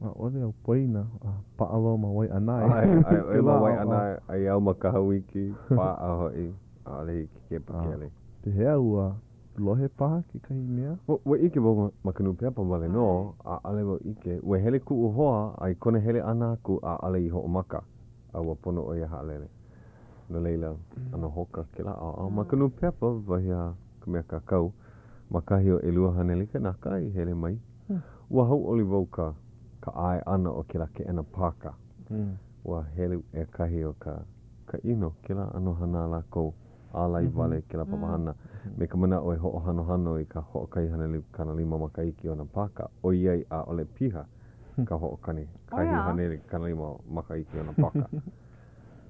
ʻAʻole ʻo Poina. A paʻa wau ma Waiʻanae. ʻAe, ʻae ʻoe ma Waiʻanae, aia au ma Kahauiki, paʻa hoʻi. ʻAʻole hiki ke pakele. Pehea ua lohe paha kekahi mea? Ua ʻike wau ma ka nūpepa wale nō, ʻaʻole wau ʻike. Ua hele kuʻu hoa, a i kona hele ʻana aku, ʻaʻole i hoʻomaka, a ua pono ʻo ia haʻalele. No laila, ʻano hoka kēlā ʻaoʻao ma ka nūpepa, wahi a ka mea kākau, ma kahi o 200 kanaka i hele mai. Ua hauʻoli wau ka ka ʻae ʻana o kēlā keʻena pāka. Ua helu ʻekahi o ka ka ʻino kēlā ʻano hana a lākou, ālai wale kēlā papahana me ka manaʻo e hoʻohanohano i ka 150 makahiki o nā pāka, ʻoiai ʻaʻole piha ka 150 makahiki o nā pāka.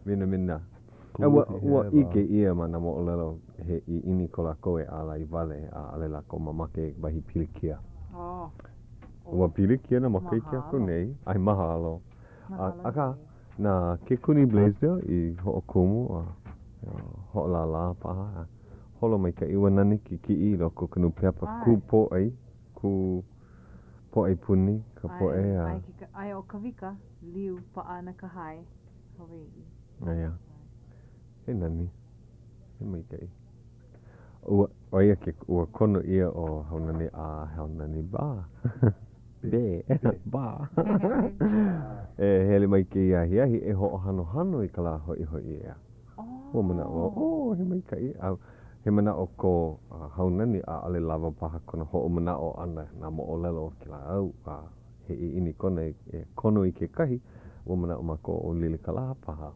Minamina. Ua, ua ʻike ʻia ma nā moʻolelo he ʻiʻini ko lākou e ālai wale, a ʻaʻole lākou mamake i wahi pilikia. Ua pilikia nā makahiki aku nei, ʻae mahalo. Akā, na Kekuni Blaisdell i hoʻokumu a hoʻolālā paha. Holo maikaʻi, ua nani ke kiʻi i loko o ka nūpepa, kū pōʻai, kū pōʻai puni ka poʻe a. ʻAe, ʻae ʻo Kawika, liu paʻa ana ka hae Hawaiʻi. ʻEā. He nani. He maikaʻi. Ua, ʻo ia ke, ua kono ʻia ʻo Haunani A Haunani Ba. Be. Ba. E hele mai kēia ahiahi e hoʻohanohano i ka lā hoʻihoʻi ea. Ua manaʻo wau, oh, he maikaʻi. A he manaʻo ko Haunani, ʻaʻole lawa paha kona hoʻomanaʻo ʻana nā moʻolelo o kēlā au, a he ʻiʻini kona e kono i kekahi, ua manaʻo mākou ʻo Lilikalā paha.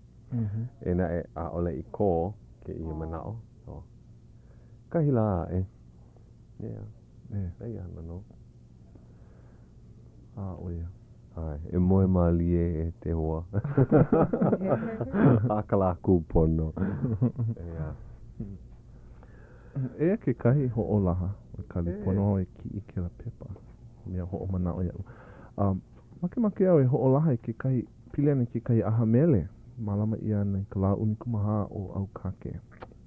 Eia naʻe, ʻaʻole i kō kēia manaʻo. So, kahi lā aʻe. Yeah. Eia ana nō. A ʻo ia. ʻAe, e moe mālie e te hoa. A ka lā kūpono. ʻEā. Eia kekahi hoʻolaha ʻo Kali, pono au e kiʻi kēlā pepa, mea hoʻomanaʻo iaʻu. Um, makemake au e hoʻolaha i kekahi, pili ana i kekahi ʻaha mele, mālama ʻia ana i ka lā 14 o ʻAukake.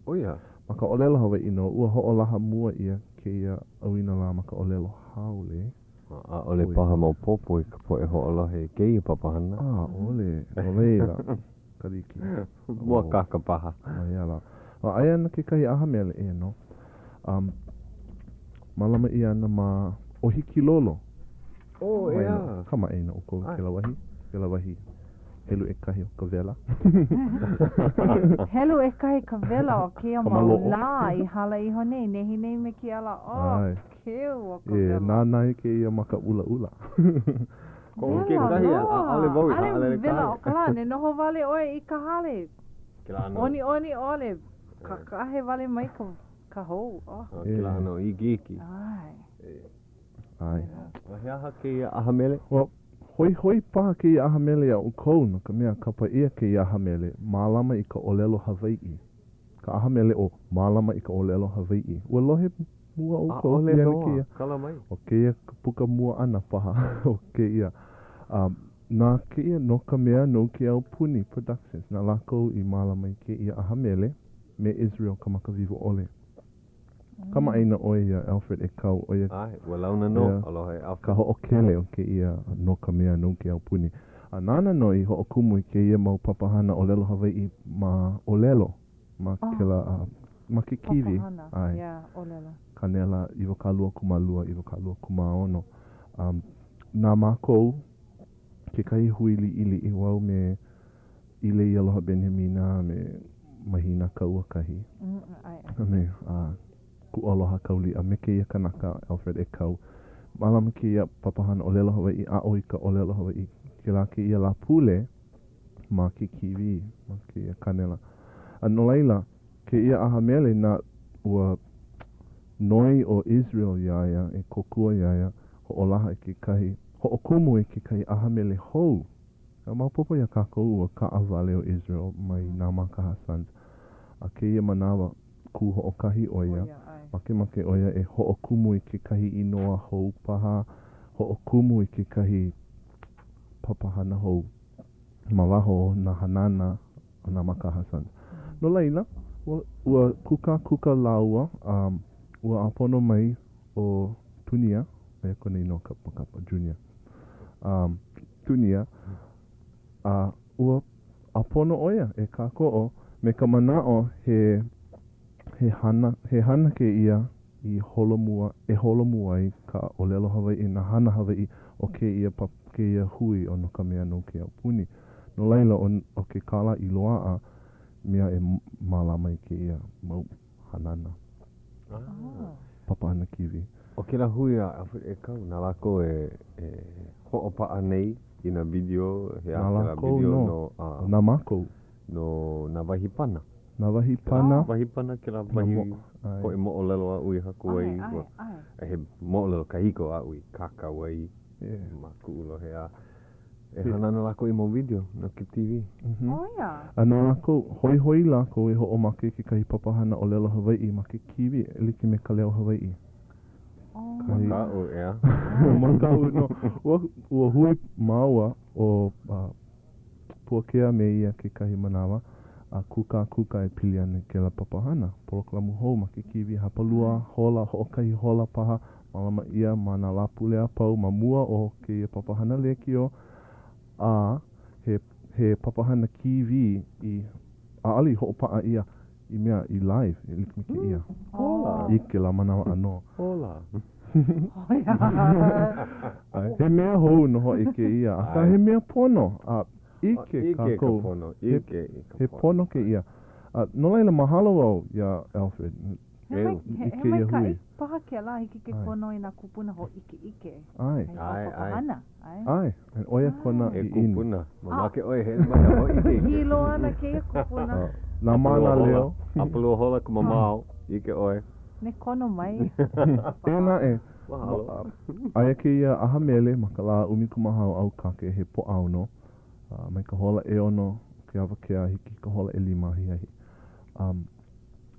ʻO ia. Ma ka ʻōlelo Hawaiʻi nō, ua hoʻolaha mua ʻia kēia ʻauinalā ma ka ʻōlelo haole. ʻAʻole paha maopopo i ka poʻe hoʻolohe i kēia papahana. ʻAʻole, no laila, Kaliki. Mōakāka paha. Ma ia lā. A aia ana kekahi ʻaha mele, eia nō. Um, mālama ʻia ana ma ʻOhikilolo. Oh, ʻeā. Kamaʻāina ʻoukou i kēlā wahi, kēlā wahi helu ʻekahi o ka wela. Helu ʻekahi ka wela o kēia mau lā i hala iho nei, nehinei me kēia lā. Oh, keu o ka wela. E nānā i kēia maka ʻulaʻula. Kohu kekahi, ʻaʻole wau i haʻalele ka hale. ʻAʻole wela o ka lā, ne noho wale ʻoe i ka hale. ʻOniʻoni ʻole, kakahe wale mai ka hou. Oh. Kēlā ʻano ikiiki. ʻAe. ʻAe. A he aha kēia ʻaha mele? Ua hoihoi paha kēia ʻaha mele iā ʻoukou, no ka mea, kapa ʻia kēia ʻaha mele, Mālama i ka ʻōlelo Hawaiʻi. Ka ʻaha mele ʻo Mālama i ka ʻōlelo Hawaiʻi. Ua lohe mua ʻoukou ʻAʻole pili ana loa. kēia? Kala mai. ʻO kēia ka puka mua ʻana paha o kēia. A na kēia No Ka Mea No Ke Aupuni Productions, na lākou i mālama i kēia ʻaha mele me Israel Kamakawiwoʻole. Kamaʻāina ʻoe iā Alfred ʻEkau, ʻo ia ʻAe, ua launa nō. Aloha e Alfred. Ka hoʻokele o kēia No Ka Mea No Ke Aupuni. A nāna nō i hoʻokumu i kēia mau papahana ʻōlelo Hawaiʻi ma ʻōlelo, ma kēlā, ma ke kīwī. Papahana, ʻAe. yeah, ʻōlelo. Kanela 22, 26. Um, na mākou kekahi hui liʻiliʻi, wau me ʻĪleialoha Benjamina a me Mahina Kauakahi, a me Kuʻualoha Kauliʻa, a me kēia kanaka Alfred ʻEkau. Mālama kēia papahana ʻōlelo Hawaiʻi, aʻo i ka ʻōlelo Hawaiʻi kēlā kēia Lāpule ma ke kīwī, ma kēia kanela. A no laila, kēia ʻaha mele na ua noi ʻo Israel iā ia e kōkua iā ia hoʻolaha i kekahi, hoʻokumu i kekahi ʻaha mele hou. A maopopo iā kākou ua kaʻawale ʻo Israel mai nā Mākaha Sons. A kēia manawa, kū hoʻokahi ʻo ia. Makemake ʻo ia e hoʻokumu i kekahi inoa hou paha, hoʻokumu i kekahi papahana hou ma waho o nā hanana a nā Mākaha Sons. No laila, ua, ua kūkākūkā lāua a ua ʻāpono mai ʻo Tunia, ʻo ia kona inoa kapakapa, Junior. Um, Tunia, a ua ʻāpono ʻo ia e kākoʻo me ka manaʻo he, he hana, he hana kēia i holomua, e holomua ai ka ʻōlelo Hawaiʻi, nā hana Hawaiʻi o kēia papa, kēia hui ʻo No Ka Mea No Ke Aupuni. No laila, ʻo, ʻo ke kālā i loaʻa, mea e mālama i kēia mau hanana. Papahana kīwī. ʻO kēlā hui a Alfred ʻEkau, na lākou e e hoʻopaʻa nei i nā video, he aha Na kēlā lākou video nō. no a Na mākou. No nā wahi pana. Nā wahi pana. Wahi pana kēlā wahi Nā mo-, poʻe moʻolelo aʻu i haku ai. ʻAe, ʻae, ʻae. He moʻolelo kahiko aʻu i kākau ai ma kuʻu lohe a E hana ana lākou i mau video no ke TV. ʻO ia. A na lākou, hoihoi lākou e hoʻomaka i kekahi papahana ʻōlelo Hawaiʻi ma ke kīwī e like me Ka Leo Hawaiʻi. Kahi. Makaʻu, ʻeā. Makaʻu nō. Ua, ua hui māua ʻo Puakea me ia kekahi manawa. A kūkākūkā e pili ana i kēlā papahana polokalamu hou ma ke kīwī hapalua hola, hoʻokahi hola paha, mālama ʻia ma nā Lāpule a pau ma mua o kēia papahana lēkiō, a he he papahana kīwī i ʻaʻole i hoʻopaʻa ʻia i mea i live e like me kēia. Hola. I kēlā manawa ʻānō. Hola. He mea hou nō hoʻi kēia, akā he mea pono, a ʻike ʻIke ka kākou. pono, ʻike i ka He pono. pono kēia. A no laila, mahalo wau iā Alfred He Eu. mai, i he, he kēia maikaʻi hui. paha kēlā, hiki ke ʻAe. kono i nā kūpuna hōʻikeʻike. ʻAe. I kau ʻAe, ʻae. papahana. ʻAe. ʻAe, ʻo ia kona E ʻiʻini. kupuna, mamake ʻoe e hele mai a hōʻikeʻike. Hilo ana kēia kupuna. Nā mānaleo. Hapalua hola ka mamao, ʻike ʻoe. Ne kono mai. Eia naʻe, Mahalo. aia kēia ʻaha mele ma ka lā 14 o ʻAukake, he Pōʻaono, mai ka hola ʻeono o ke awakea a hiki i ka hola ʻelima ahiahi.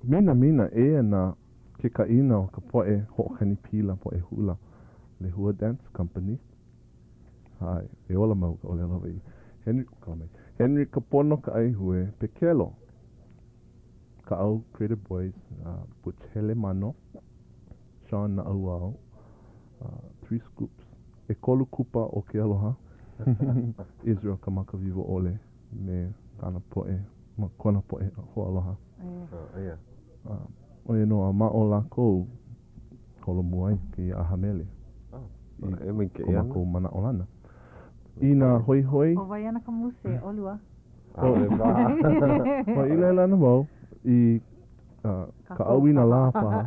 Minamina, eia nā ke kaʻina o ka poʻe hoʻokani pila, poʻe hula, Lehua Dance Company. ʻAe, e ola mau ka ʻōlelo Hawaiʻi. Henry, kala mai. Henry Kapono Kaʻaihue, Pekelo, Kaʻau Creative Boys, uh, Butch Helemano, Sean Naʻauao, uh, Three Scoops, ʻEkolu Kupa o ke Aloha, Israel Kamakawiwoʻole me kāna poʻe, ma kona poʻe hoaaloha. Uh, yeah. Uh, ʻo ia nō a ma o lākou holomua ai kēia ʻaha mele. Oh, I e maikaʻi ko ana. mākou manaʻolana. Inā hoihoi. ʻO wai ana ka muse, ʻolua? ʻAʻole paha. Ua i laila ana wau i uh, ka ʻauinalā paha.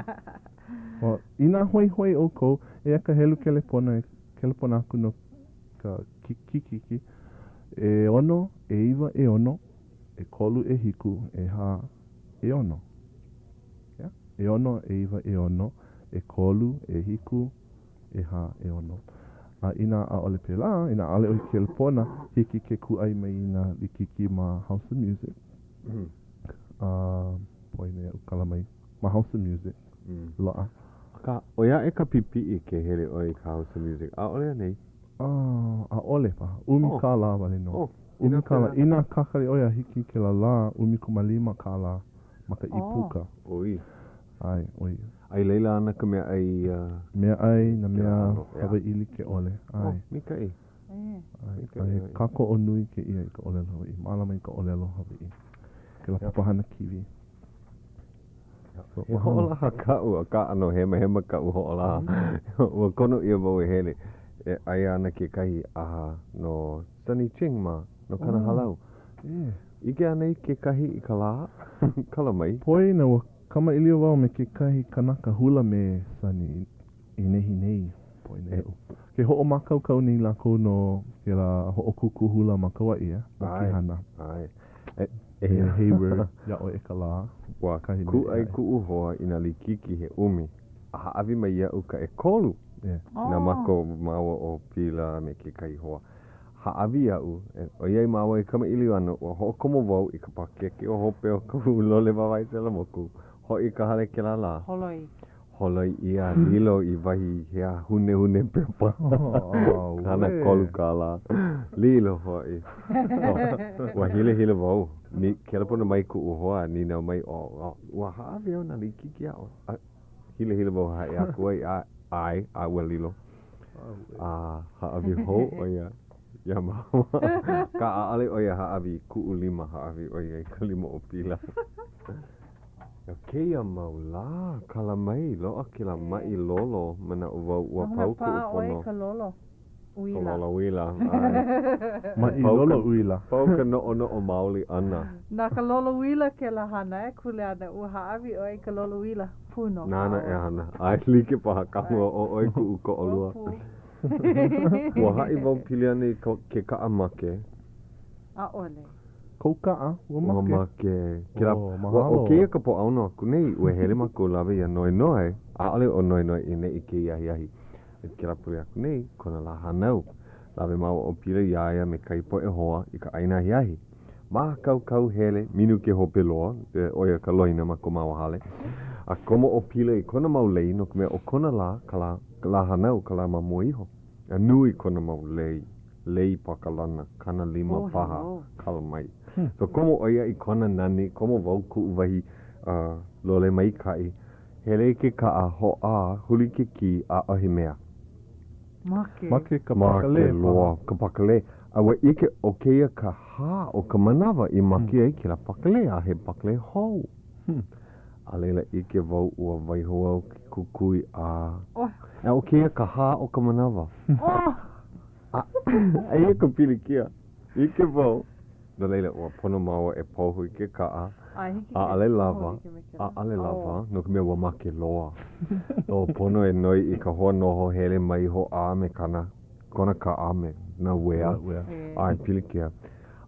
Well, inā hoihoi ʻoukou, eia ka helu kelepona e kelepona aku no ka kikiki, ʻeono, ʻeiwa, ʻeono, ʻekolu, ʻehiku, ʻehā, ʻeono. Yeah? ʻEono, ʻeiwa, ʻeono, ʻekolu, ʻehiku, ʻehā, ʻeono. A inā ʻaʻole pēlā, inā ʻaʻole ʻoe kelepona, hiki ke kūʻai mai i nā likiki ma House of Music. A poina iaʻu kala mai ma House of Music. Loaʻa. Akā, ʻoi aʻe ka pipiʻi ke hele ʻoe i ka House of Music, ʻaʻole anei? ʻAʻole paha. ʻUmi Oh. kālā wale nō. Oh, ʻUmi inā kālā. pēlā. Inā kakali ʻoe a hiki i kēlā lā, 15 kālā ma ka ʻīpuka. ʻOi. ʻAe, ʻoi. A i laila ana ka meaʻai ia. Meaʻai, nā mea ʻano, ʻeā. Hawaiʻi like ʻole. ʻAe. Oh, maikaʻi. ʻE. ʻAe, a he kākoʻo nui kēia i ka ʻōlelo Hawaiʻi. Mālama i ka ʻōlelo Hawaiʻi. Kēlā papahana kīwī. So, He hoʻolaha kaʻu, akā ʻano hemahema kaʻu hoʻolaha. Ua kono ʻia wau e hele, e aia ana kekahi ʻaha no Sonny Ching mā, no kāna hālau. ʻE. ʻIke anei kekahi i ka lā? Kala mai. Poina, ua kamaʻilio wau me kekahi kanaka hula me Sonny i nehinei. Poina iaʻu. Ke hoʻomākaukau nei lākou no kēlā hoʻokūkū hula ma Kauaʻi, e? Mokihana. ʻAe. E, E Hayward, iā ʻoe e ka lā. Ua Kahi mea kūʻai ʻae. kuʻu hoa i nā likiki he ʻumi, a hāʻawi mai iaʻu ka ʻekolu. Yeah. Na mākou māua ʻo Pila me kekahi hoa. Hāʻawi iaʻu, ʻoiai māua e kamaʻilio ana, ua hoʻokomo wau i ka pākeke o hope o kaʻu lole wāwae selamoku, hoʻi i ka hale kēlā lā. Holoi. Holoi ʻia, lilo i wahi hea hunehune pepa. 30 kālā. Lilo hoʻi. Ua hilahila wau. Ni, kelepona mai kuʻu hoa, nīnau mai, o, ua hāʻawi au nā likiki iā ʻoe. A, hilahila wau haʻi aku ai, a, ʻae, a ua lilo. A hāʻawi hou ʻo ia iā māua. Akā, ʻaʻole ʻo ia hāʻawi i kuʻu lima, hāʻawi ʻo ia i ka lima o Pila. ʻO kēia mau lā, kala mai, loaʻa kēlā maʻi lolo, manaʻo wau ua pau kuʻu paʻa ʻoe pono. ka lolo Ka uila. lolo uila, ʻae. Maʻi Pau lolo ka, uila. pau ka noʻonoʻo maoli ʻana. Na ka lolo uila kēlā hana e kuleana, ua hāʻawi ʻoe i ka lolo uila. Pū nō Nāna e kāua. hana. ʻAe like paha kāua ʻo ʻoe kuʻu koʻolua. Ua haʻi wau pili ana i ke kaʻa make. ʻAʻole. Kou kaʻa, ua Ua make. make. Kēlā, Oh, ua, ʻo mahalo. kēia ka Pōʻaono aku nei, ua hele mākou lawe iā Noenoe. ʻAʻole ʻo Noenoe i ʻaneʻi kēia ahiahi. I kēlā pule aku nei, kona lā hānau. Lawe māua ʻo Pila iā ia me kahi poʻe hoa i ka ʻaina ahiahi. Mākaukau hele, minuke hope loa, ʻo ia ka loina ma ko māua hale. A komo ʻo Pila i kona mau lei no ka mea ʻo kona lā, ka lā, ka lā hānau, ka lā ma mua iho. A nui kona mau lei. lei pakalana, 50 Oh, paha, hello. kala mai. So komo ʻo ia i kona nani, komo wau kuʻu wahi lole maikaʻi, hele i ke kaʻa, hoʻā, huli ke kī, ʻaʻohe mea. Make. Make ka Make pakalē paha. loa ka pakalē. A ua ʻike ʻo kēia ka hā o ka manawa i make ai kēlā pakalē, a he pakalē hou. A laila ʻike wau ua waiho au ke kukui a. Oh. A ʻo kēia ka hā o ka manawa. Oh! A, aia ka pilikia. ʻIke wau. No laila, ua pono māua e paoho i ke kaʻa. ʻAe, hiki ke ʻAʻole lawa, hōʻike me kēlā. ʻaʻole lawa, Oh. no ka mea ua make loa. So, pono e noi i ka hoa noho hele mai hoʻā me kana, kona kaʻa me nā uea. Uea. ʻAe, pilikia.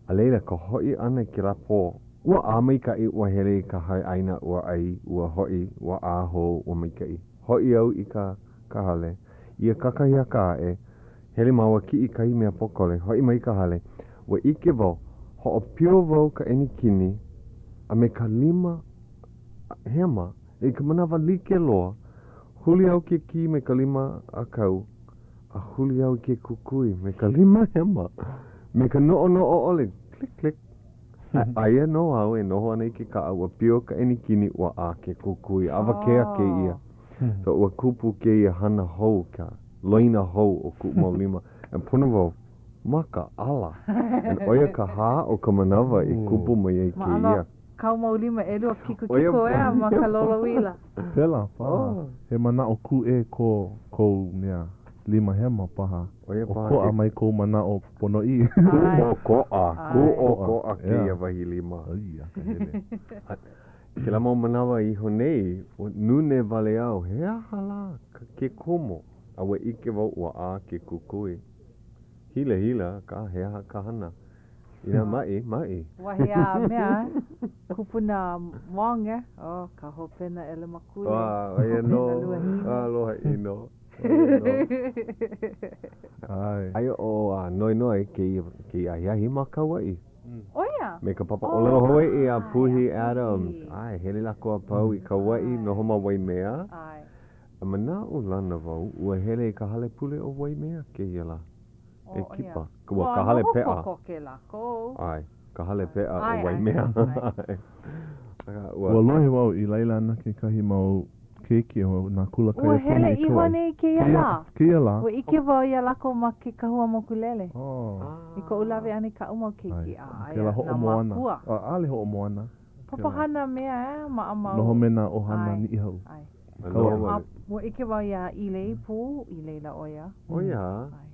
A laila, ka hoʻi ʻana i kēlā pō, ua ʻā maikaʻi, ua hele i ka hale ʻaina, ua ʻai, ua hoʻi, ua ʻā hou, ua maikaʻi. Hoʻi au i ka, ka hale. Ia kakahiaka aʻe, hele māua kiʻi kahi mea pōkole, hoʻi mai i ka hale, ua ʻike wau, hoʻopio wau ka ʻenikini a me ka lima hema i ka manawa like loa, huli au ke kī me ka lima ʻākau, a huli au i ke kukui me ka lima hema, me ka noʻonoʻo ʻole, klik, klik. A aia nō au e noho ana i ke kaʻa, ua pio ka ʻenikini, ua ʻā ke kukui, awakea kēia. So ua kupu kēia hana hou, ka loina hou o kuʻu mau lima. E pono wau, makaʻala. And ʻo ia ka hā o ka manawa i kupu mai ai kēia. Kāu mau lima ʻelua kikokiko ea ma ka lolouila. Pēlā paha. He manaʻo kūʻē ko kou mea lima hema paha. ʻOkoʻa mai kou manaʻo ponoʻī. Kūʻokoʻa, kūʻokoʻa kēia wahi lima. Ai a ka hele. Kēlā mau manawa iho nei, ua nūnē wale au, he aha lā ke kumu? A ua ʻike wau ua ʻā ke kukui. Hilahila, akā he aha ka hana? Inā maʻi, maʻi. Wahi a mea, kupuna Wong, eh? Oh, ka hopena ʻelemakule. Ah, ʻo ia nō. Hopena luahine. Aloha ʻino. ʻO ia nō. ʻAe. Aia ʻo Noenoe kēia, kēia ahiahi ma Kauaʻi. ʻO ia? Me ka Papa ʻŌlelo Hawaiʻi a Puhi Adams. ʻAe, hele lākou a pau i Kauaʻi, noho ma Waimea. ʻAe. A manaʻolana wau, ua hele i ka hale pule o Waimea kēia lā. E kipa. Ua ka hale peʻa. Ua noho kokoke lākou. ʻAe, ka hale peʻa o Waimea. Ua lohe wau i laila ana kekahi mau keiki o nā kula Ua kaiapuni hele i iho Kauaʻi. nei kēia lā. Kēia lā. Ua ʻike wau iā lākou ma ke kahua mokulele. Oh. I koʻu lawe ʻana i kaʻu mau keiki. A aia Kēlā nā hoʻomoana. mākua. ʻAʻole hoʻomoana. Papahana mea eh, maʻamau. Noho me nā ʻohana Niʻihau. ʻAe. Kauaʻi. A ua ʻike wau iā ʻĪlei pū, i laila ʻo ia. ʻO ia? ʻAe.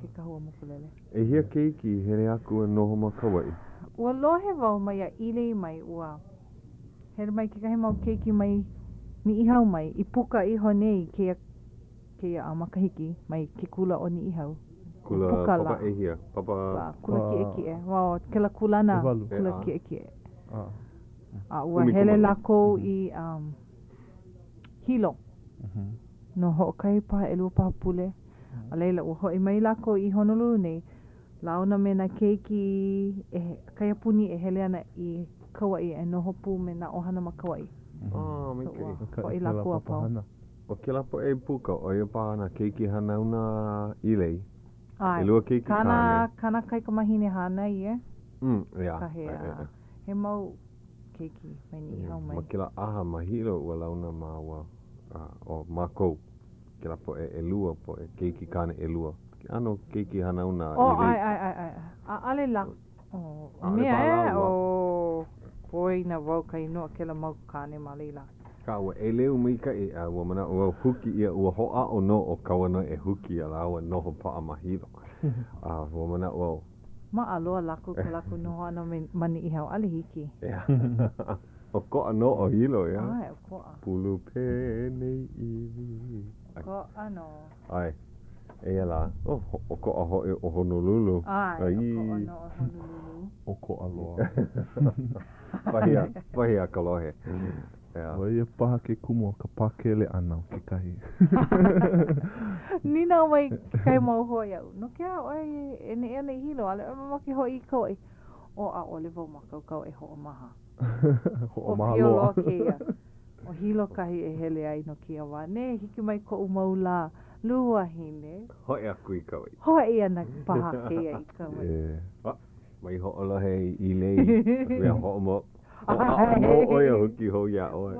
Ke kahua mokulele. ʻEhia keiki i hele aku a noho ma Kauaʻi? Ua lohe wau mai iā ʻĪlei mai, ua hele mai kekahi mau keiki mai Niʻihau mai i puka iho nei kēia kēia a makahiki mai ke kula o Niʻihau. Kula Puka papa lā. ʻehia? Papa. Lā, kula kiʻekiʻe. Well, kēlā kūlana ʻEwalu. kula kiʻekiʻe. A ua hele lākou i um, Hilo no hoʻokahi paha ʻelua paha pule. A laila, ua hoʻi mai lākou i Honolulu nei, launa me nā keiki e kaiapuni e hele ana i Kauaʻi e noho pū me nā ʻohana ma Kauaʻi. Oh, maikaʻi. So, ua hoʻi lākou a pau. ʻO kēlā poʻe i puka, ʻo ia paha nā keiki hanauna ʻĪlei. ʻAe. ʻElua keiki kāne. Kāna, kāna kaikamahine hānai, e? Mm, yeah. Ka hea. He mau keiki mai Niʻihau mai. Ma kēlā ʻaha ma Hilo ua launa māua, ʻo mākou, kēlā poʻe ʻelua poʻe keiki kāne ʻelua. Ke ʻano keiki hanauna ʻĪlei. Oh, ʻae, ʻae, ʻae, ʻae. ʻAʻole lā, oh, mea e, oh, poina wau ka inoa kēlā mau kāne ma laila. Akā, ua ʻeleu maikaʻi a ua manaʻo wau huki ʻia, ua hoʻāʻo nō ʻo Kauanoe e huki iā lāua noho paʻa ma Hilo. A ua manaʻo wau. Maʻa loa lākou ko lākou noho ʻana me ma Niʻihau, ʻaʻole hiki. ʻEā. ʻOkoʻa nō ʻo Hilo, ʻeā? ʻAe, ʻokoʻa. Pulu nei iwi. ʻOkoʻa nō. ʻAe. Eia lā. Oh, ʻokoʻa hoʻi ʻo Honolulu. ʻAe, ʻokoʻa nō ʻo Honolulu. ʻOkoʻa loa. Wahi a, wahi a ka lohe. ʻEā. ʻO ia paha ke kumu o ka pakele ʻana o kekahi. Nīnau mai kekahi mau hoa iaʻu, no ke aha ʻoe e neʻe ana i Hilo, ʻaʻole ʻoe mamake hoʻi i Kauaʻi? Oh, ʻaʻole wau mākaukau e hoʻomaha. Hoʻomaha ʻO pio loa. loa kēia. ʻO Hilo kahi e hele ai no kēia wā nei. Hiki mai koʻu mau lā. Luahine. Hoʻi aku i Kauaʻi. Hoʻi ana paha kēia i Kauaʻi. E. Mai hoʻolohe i lei. Mea hoʻomo. Hoʻāʻo mau ʻoe a huki hou iā ʻoe.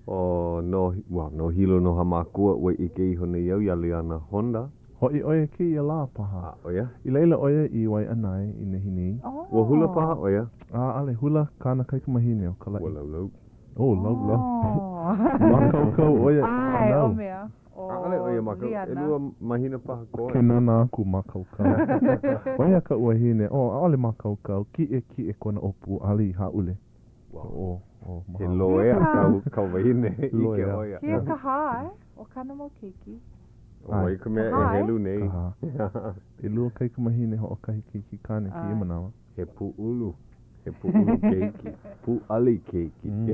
ʻO no, well, no Hilo no Hāmākua, ua ʻike iho nei au iā Liana Honda. Hoʻi ʻo ia kēia lā paha. A, ʻo ia? I laila ʻo ia i Waiʻanae i nehinei. Ua hula paha ʻo ia? ʻAʻole, hula kāna kaikamahine ʻo Kalaʻi. Ua laulau. Oh, laulau. Mākaukau ʻo ia i ʻAe, hānau. ʻo mea, ʻo ʻAʻole ʻo ia mākau, Liana. ʻelua mahina paha koe. Ke nānā aku mākaukau. Wahi a kaʻu wahine, oh, ʻaʻole mākaukau, kiʻekiʻe kona ʻōpū, ʻaʻole i hāʻule. Wow. Oh, oh, He mahalo. loea kau, kau wahine, ʻike Loea. ʻo ia. Kēia ka hā, eh? ʻO kāna mau keiki. ʻO wai ka mea e Ka hā, eh? helu nei? Ka hā. ʻElua kaikamahine, hoʻokahi keiki kāne kēia ʻAe. manawa. He pūʻulu. He pūʻulu keiki. Pūʻali keiki. Mm.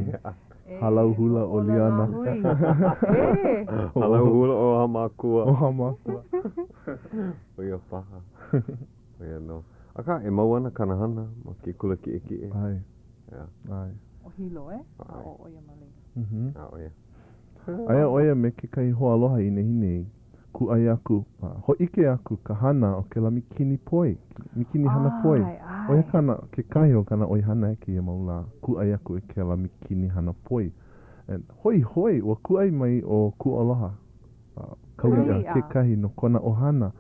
E, Hālau hula ʻo hoʻōla Liana. lāhui. E! Hālau hula ʻo Hāmākua. ʻO Hāmākua. ʻO ia paha. ʻO ia nō. Akā, e mau ana kāna hana ma ke kula kiʻekiʻe. ʻAe. Yeah. ʻAe. ʻO Hilo, eh? ʻAe. A ʻo ia ma laila. Mhm. A ʻo ia. Aia ʻo ia me kekahi hoaaloha i nehinei, kūʻai aku, a hōʻike aku ka hana o kēlā mikini poi, mikini hana poi. ʻAe, ʻO ia ʻae. kāna, kekahi o kāna ʻoihana i kēia mau lā, kūʻai aku i kēlā mikini hana poi. And hoihoi, ua kūʻai mai ʻo Kualoha, Kauiʻa, Kauiʻa. kekahi no kona ʻohana.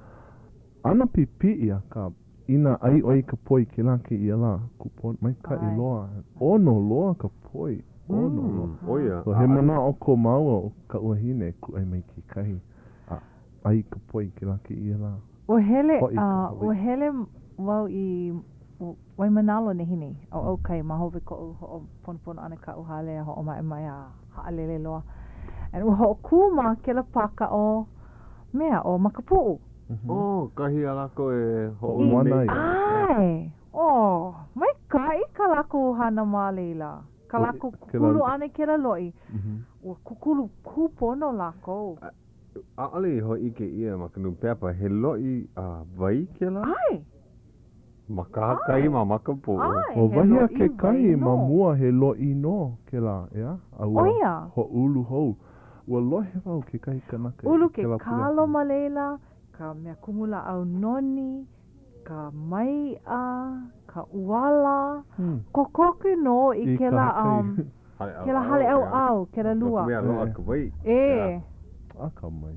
ʻAno pipiʻi, akā, inā ʻai ʻoe i ka poi kēlā kēia lā, kūpono, maikaʻi ʻAe. loa. ʻOno loa ka poi, ʻono loa. Mm, ʻo ia. So he manaʻo ko māua ʻo kaʻu wahine e kūʻai mai kekahi a ʻai i ka poi kēlā kēia lā. Ua hele, Hoʻi ka Hawaiʻi. ua hele wau i Waimānalo nehinei, ʻauʻau kai ma hope koʻu hoʻoponopono ʻana i kaʻu hale a hoʻomaʻemaʻe a haʻalele loa. And ua hoʻokū ma kēlā pāka ʻo mea, ʻo Makapuʻu. Oh, kahi a lākou e hoʻoulu nei. ʻAe! Oh, maikaʻi kā lākou hana ma laila. Kā lākou kūkulu ʻana i kēlā loʻi. Ua kūkulu kūpono lākou. ʻAʻole i hōʻike ʻia ma ka nūpepa, he loʻi wai kēlā? ʻAe! Ma kahakai ma Makapuʻu. ʻAe, ʻO he wahi a loʻi kekahi wai ma nō. mua he loʻi nō kēlā, ʻeā? A ua ʻO ia. hoʻoulu hou. Ua lohe wau kekahi kanaka i Ulu ke kēlā pule kalo aku. ma laila, ka mea kumulāʻau noni, ka maiʻa, ka ʻuala, kokoke nō i I kēlā kahakai. um, kēlā hale ʻauʻau, kēlā No lua. ka mea, loaʻa ka wai. E. Akamai.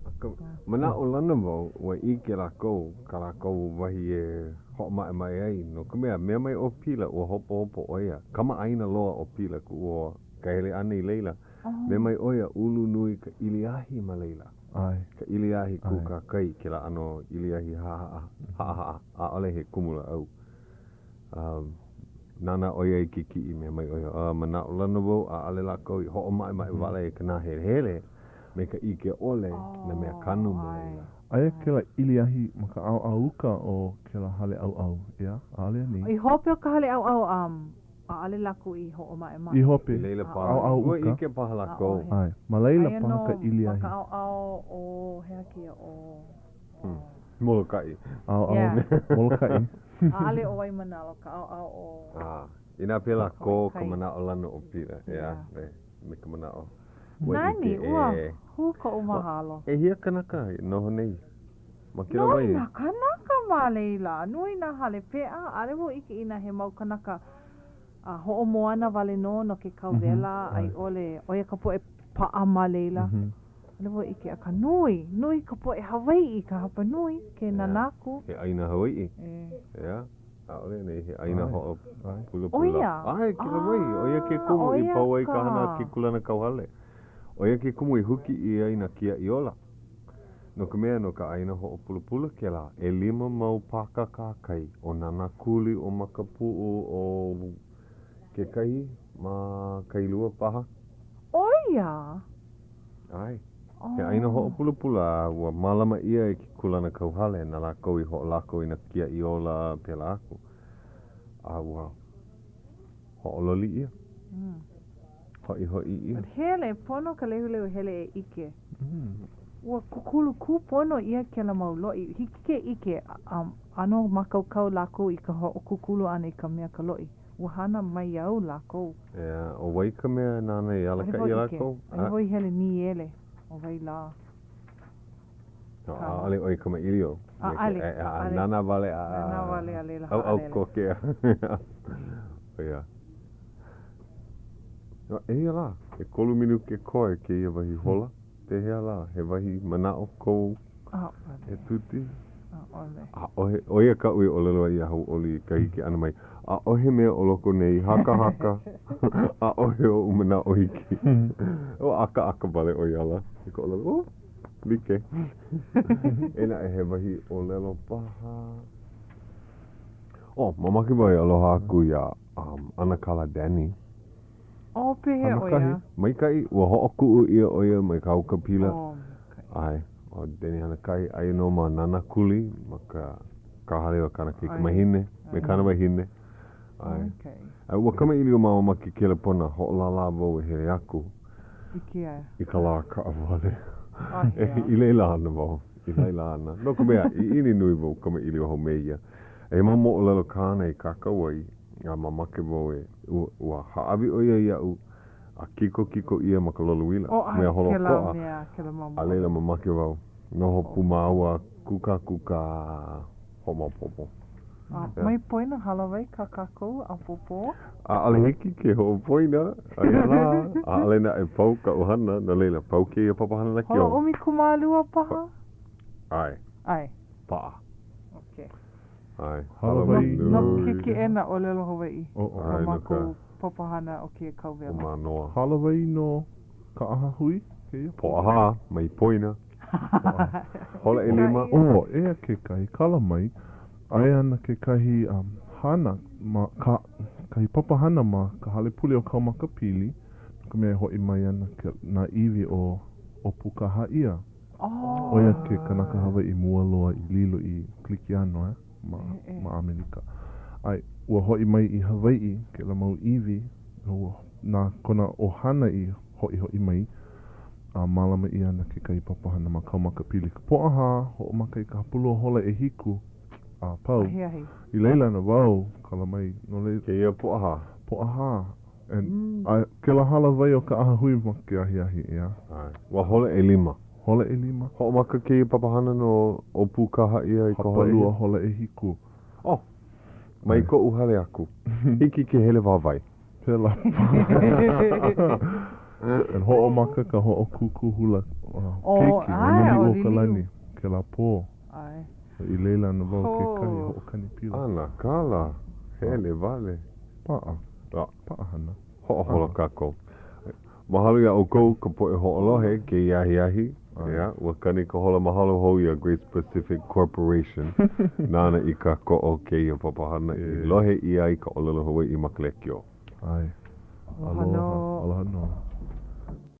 Aka, manaʻolana wau, ua ʻike lākou, kā lākou wahi e hoʻomaʻemaʻe ai, no ka mea, mea mai ʻo Pila, ua hopohopo ʻo ia. Kamaʻāina loa ʻo Pila kuʻu hoa, ka hele ʻana i laila. Mea mai ʻo ia, ulu nui ka ʻiliahi ma laila. ʻAe. Ka ʻiliahi kūkākai, kēlā ʻano ʻiliahi haʻahaʻa, haʻahaʻa, ʻaʻole he kumulāʻau. A nānā ʻo ia i ke kiʻi, mea mai ʻo ia, a manaʻolana wau, ʻaʻole lākou i hoʻomaʻemaʻe wale i ka nāhelehele me ka ʻike ʻole nā mea kanu ma laila. Aia kēlā ʻiliahi ma ka ʻaoʻao uka o kēlā hale ʻauʻau, ʻeā? ʻAʻole anei? I hope o ka hale ʻauʻau, um, ʻaʻole lākou i hoʻomaʻemaʻe. I hope. I laila paha. ʻAoʻao Ua uka. ʻike paha lākou. ʻAʻohe. ʻAe. Ma laila Aia paha nō ka ʻiliahi. ma ka ʻaoʻao o, he aha kēia, ʻo, ʻo. Molokaʻi. ʻAoʻao Yeah. Molokaʻi. ʻAʻole ʻo Waimānalo, ka ʻaoʻao o. Ah, inā pēlā kō ka Kai. manaʻolana o Pila, ʻeā, Yeah. me, me ka manaʻo. Ua Nani, ʻike, ua ē. hū koʻu mahalo. ʻEhia kanaka e noho nei ma kēlā Nui wahi? nā kanaka ma laila. Nui nā hale peʻa. ʻAʻole wau ʻike inā he mau kanaka a hoʻomoana wale nō no ke kau wela a i ʻole ʻo ia ka poʻe paʻa ma laila. ʻAʻole wau ʻike akā nui, nui ka poʻe Hawaiʻi ka hapa nui ke nānā aku. He ʻāina Hawaiʻi. E. ʻEā, ʻaʻole nei he ʻāina hoʻopulapula. ʻO ia? ʻAe, kēlā wahi, ʻo ia ke kumu i pau ai ka hana a ke kūlanakauhale. ʻO ia ke kumu i huki ʻia ai nā kiaʻi ola. No ka mea, no ka ʻāina hoʻopulapula kēlā, ʻelima mau pāka kahakai, ʻo Nānākuli, ʻo Makapuʻu, ʻo kekahi ma Kailua paha. ʻO ia? ʻAe. He ʻāina hoʻopulapula a ua mālama ʻia e ke kūlanakauhale na lākou i hoʻolako i nā kiaʻi ola a pēlā aku. A ua hoʻololi ʻia. Hoʻihoʻi ʻia. Hele, pono ka lehulehu hele e ʻike. Ua kūkulu kūpono ʻia kēlā mau loʻi. Hiki ke ʻike, ʻano mākaukau lākou i ka hoʻokūkulu ʻana i ka mea ka loʻi. Ua hana maiau lākou. ʻEā, ʻo wai ka mea nāna i ʻAʻole alakaʻi wau iā ʻike. lākou? ʻAʻole wau i hele nīele, ʻo wai lā. No, ʻaʻole ʻoe kamaʻilio. ʻAʻole, ʻaʻole. Nānā wale a. Nānā wale a laila ʻauʻau haʻalele. koke. ʻO ia. Eia lā, ʻekolu minuke koe kēia wahi hola. Pehea lā, he wahi manaʻo kou ʻAʻole. e Tuti? ʻAʻole. ʻAʻohe. ʻO ia kaʻu i ʻōlelo ai iā Hauʻoli i ka hiki ʻana mai. ʻAʻohe mea o loko nei, hakahaka. ʻAʻohe oʻu manaʻo iki. Ua ʻakaʻaka wale ʻo ia ala i ka ʻōlelo, oh, like. Eia naʻe he wahi ʻōlelo paha. Oh, mamake wau e aloha aku iā um, ʻAnakala Danny. Oh, pehea ʻo ia? Maikaʻi, ua hoʻokuʻu ʻia ʻo ia mai ka haukapila. Oh, maikaʻi. ʻAe, ʻo Danny Hanakahi, aia nō ma Nānākuli, ma ka ka hale o kāna kaikamahine, me kāna wahine. ʻAe. Maikaʻi. A ua kamaʻilio māua ma ke kelepona, hoʻolālā wau e hele aku. I ke a. I ka lā kaʻawale. Āhea? I laila ana wau. I laila ana. No ka mea, ʻiʻini nui wau kamaʻilio hou me ia. He mau moʻolelo kāna i kākau ai, a mamake wau e, ua, ua hāʻawi ʻo ia iaʻu a kikokiko ʻia ma ka lolouila, Oh, ʻae, mea kēlā holoʻokoʻa, mea, kēlā mau a laila moʻolelo. mamake wau, noho pū māua, kūkākūkā, hoʻomaopopo. A, mai poina, hālāwai kā kākou ʻapōpō. ʻAʻole hiki ke hoʻopoina, aia lā, ʻaʻole naʻe pau kaʻu hana, no laila, pau kēia papahana lekiō. Hola 12 paha? ʻAe. ʻAe. Paʻa. Okay. ʻAe. Hālāwai No ke keʻena ʻōlelo Hawaiʻi. Oh, oh. Kā ʻAe, no ka. mākou papahana o kēia kauwela. O Mānoa. Hālāwai no ka ʻahahui kēia pō? Pōʻahā, mai poina. Hola ʻelima. Oh, eia kekahi, kala mai, aia ana kekahi um, hana ma ka, kahi papahana ma ka hale pule o Kaumakapili, no ka mea e hoʻi mai ana ke, nā iwi o ʻŌpūkahaʻia. ʻO ia ke kanaka Hawaiʻi mua loa i lilo i Kalikiano, eh, ma, ma ʻAmelika. A ua hoʻi mai i Hawaiʻi kēlā mau iwi, ua, na kona ʻohana i hoʻihoʻi mai, a mālama ʻia ana kekahi papahana ma Kaumakapili. Ka Pōʻahā, hoʻomaka i ka hapalua hola ʻehiku a pau. Ahiahi. I laila ana wau, kala mai, no laila. Kēia Pōʻahā. Pōʻahā. And, a kēlā hālāwai o ka ʻahahui ma ke ahiahi, ʻeā. ʻAe. Ua hola ʻelima. Hola ʻelima. Hoʻomaka kēia papahana no ʻŌpūkahaʻia i ka hola Hapalua hola ʻehiku. Oh! Mai koʻu hale aku. Hiki ke hele wāwae. Pēlā paha. And hoʻomaka ka hoʻokūkū hula keiki ʻo Liliʻuokalani kēlā pō. ʻAe. I laila ana wau kekahi hoʻokani pila. ʻAnakala, hele wale. Paʻa. Paʻahana. Hoʻoholo kākou. Mahalo iā ʻoukou ka poʻe hoʻolohe kēia ahiahi. Ia, ua kani ka hola mahalo hou iā Grace Pacific Corporation nāna i kākoʻo kēia papahana i lohe ʻia ai ka ʻōlelo Hawaiʻi ma ka lekiō. ʻAe. Aloha nō. Aloha nō.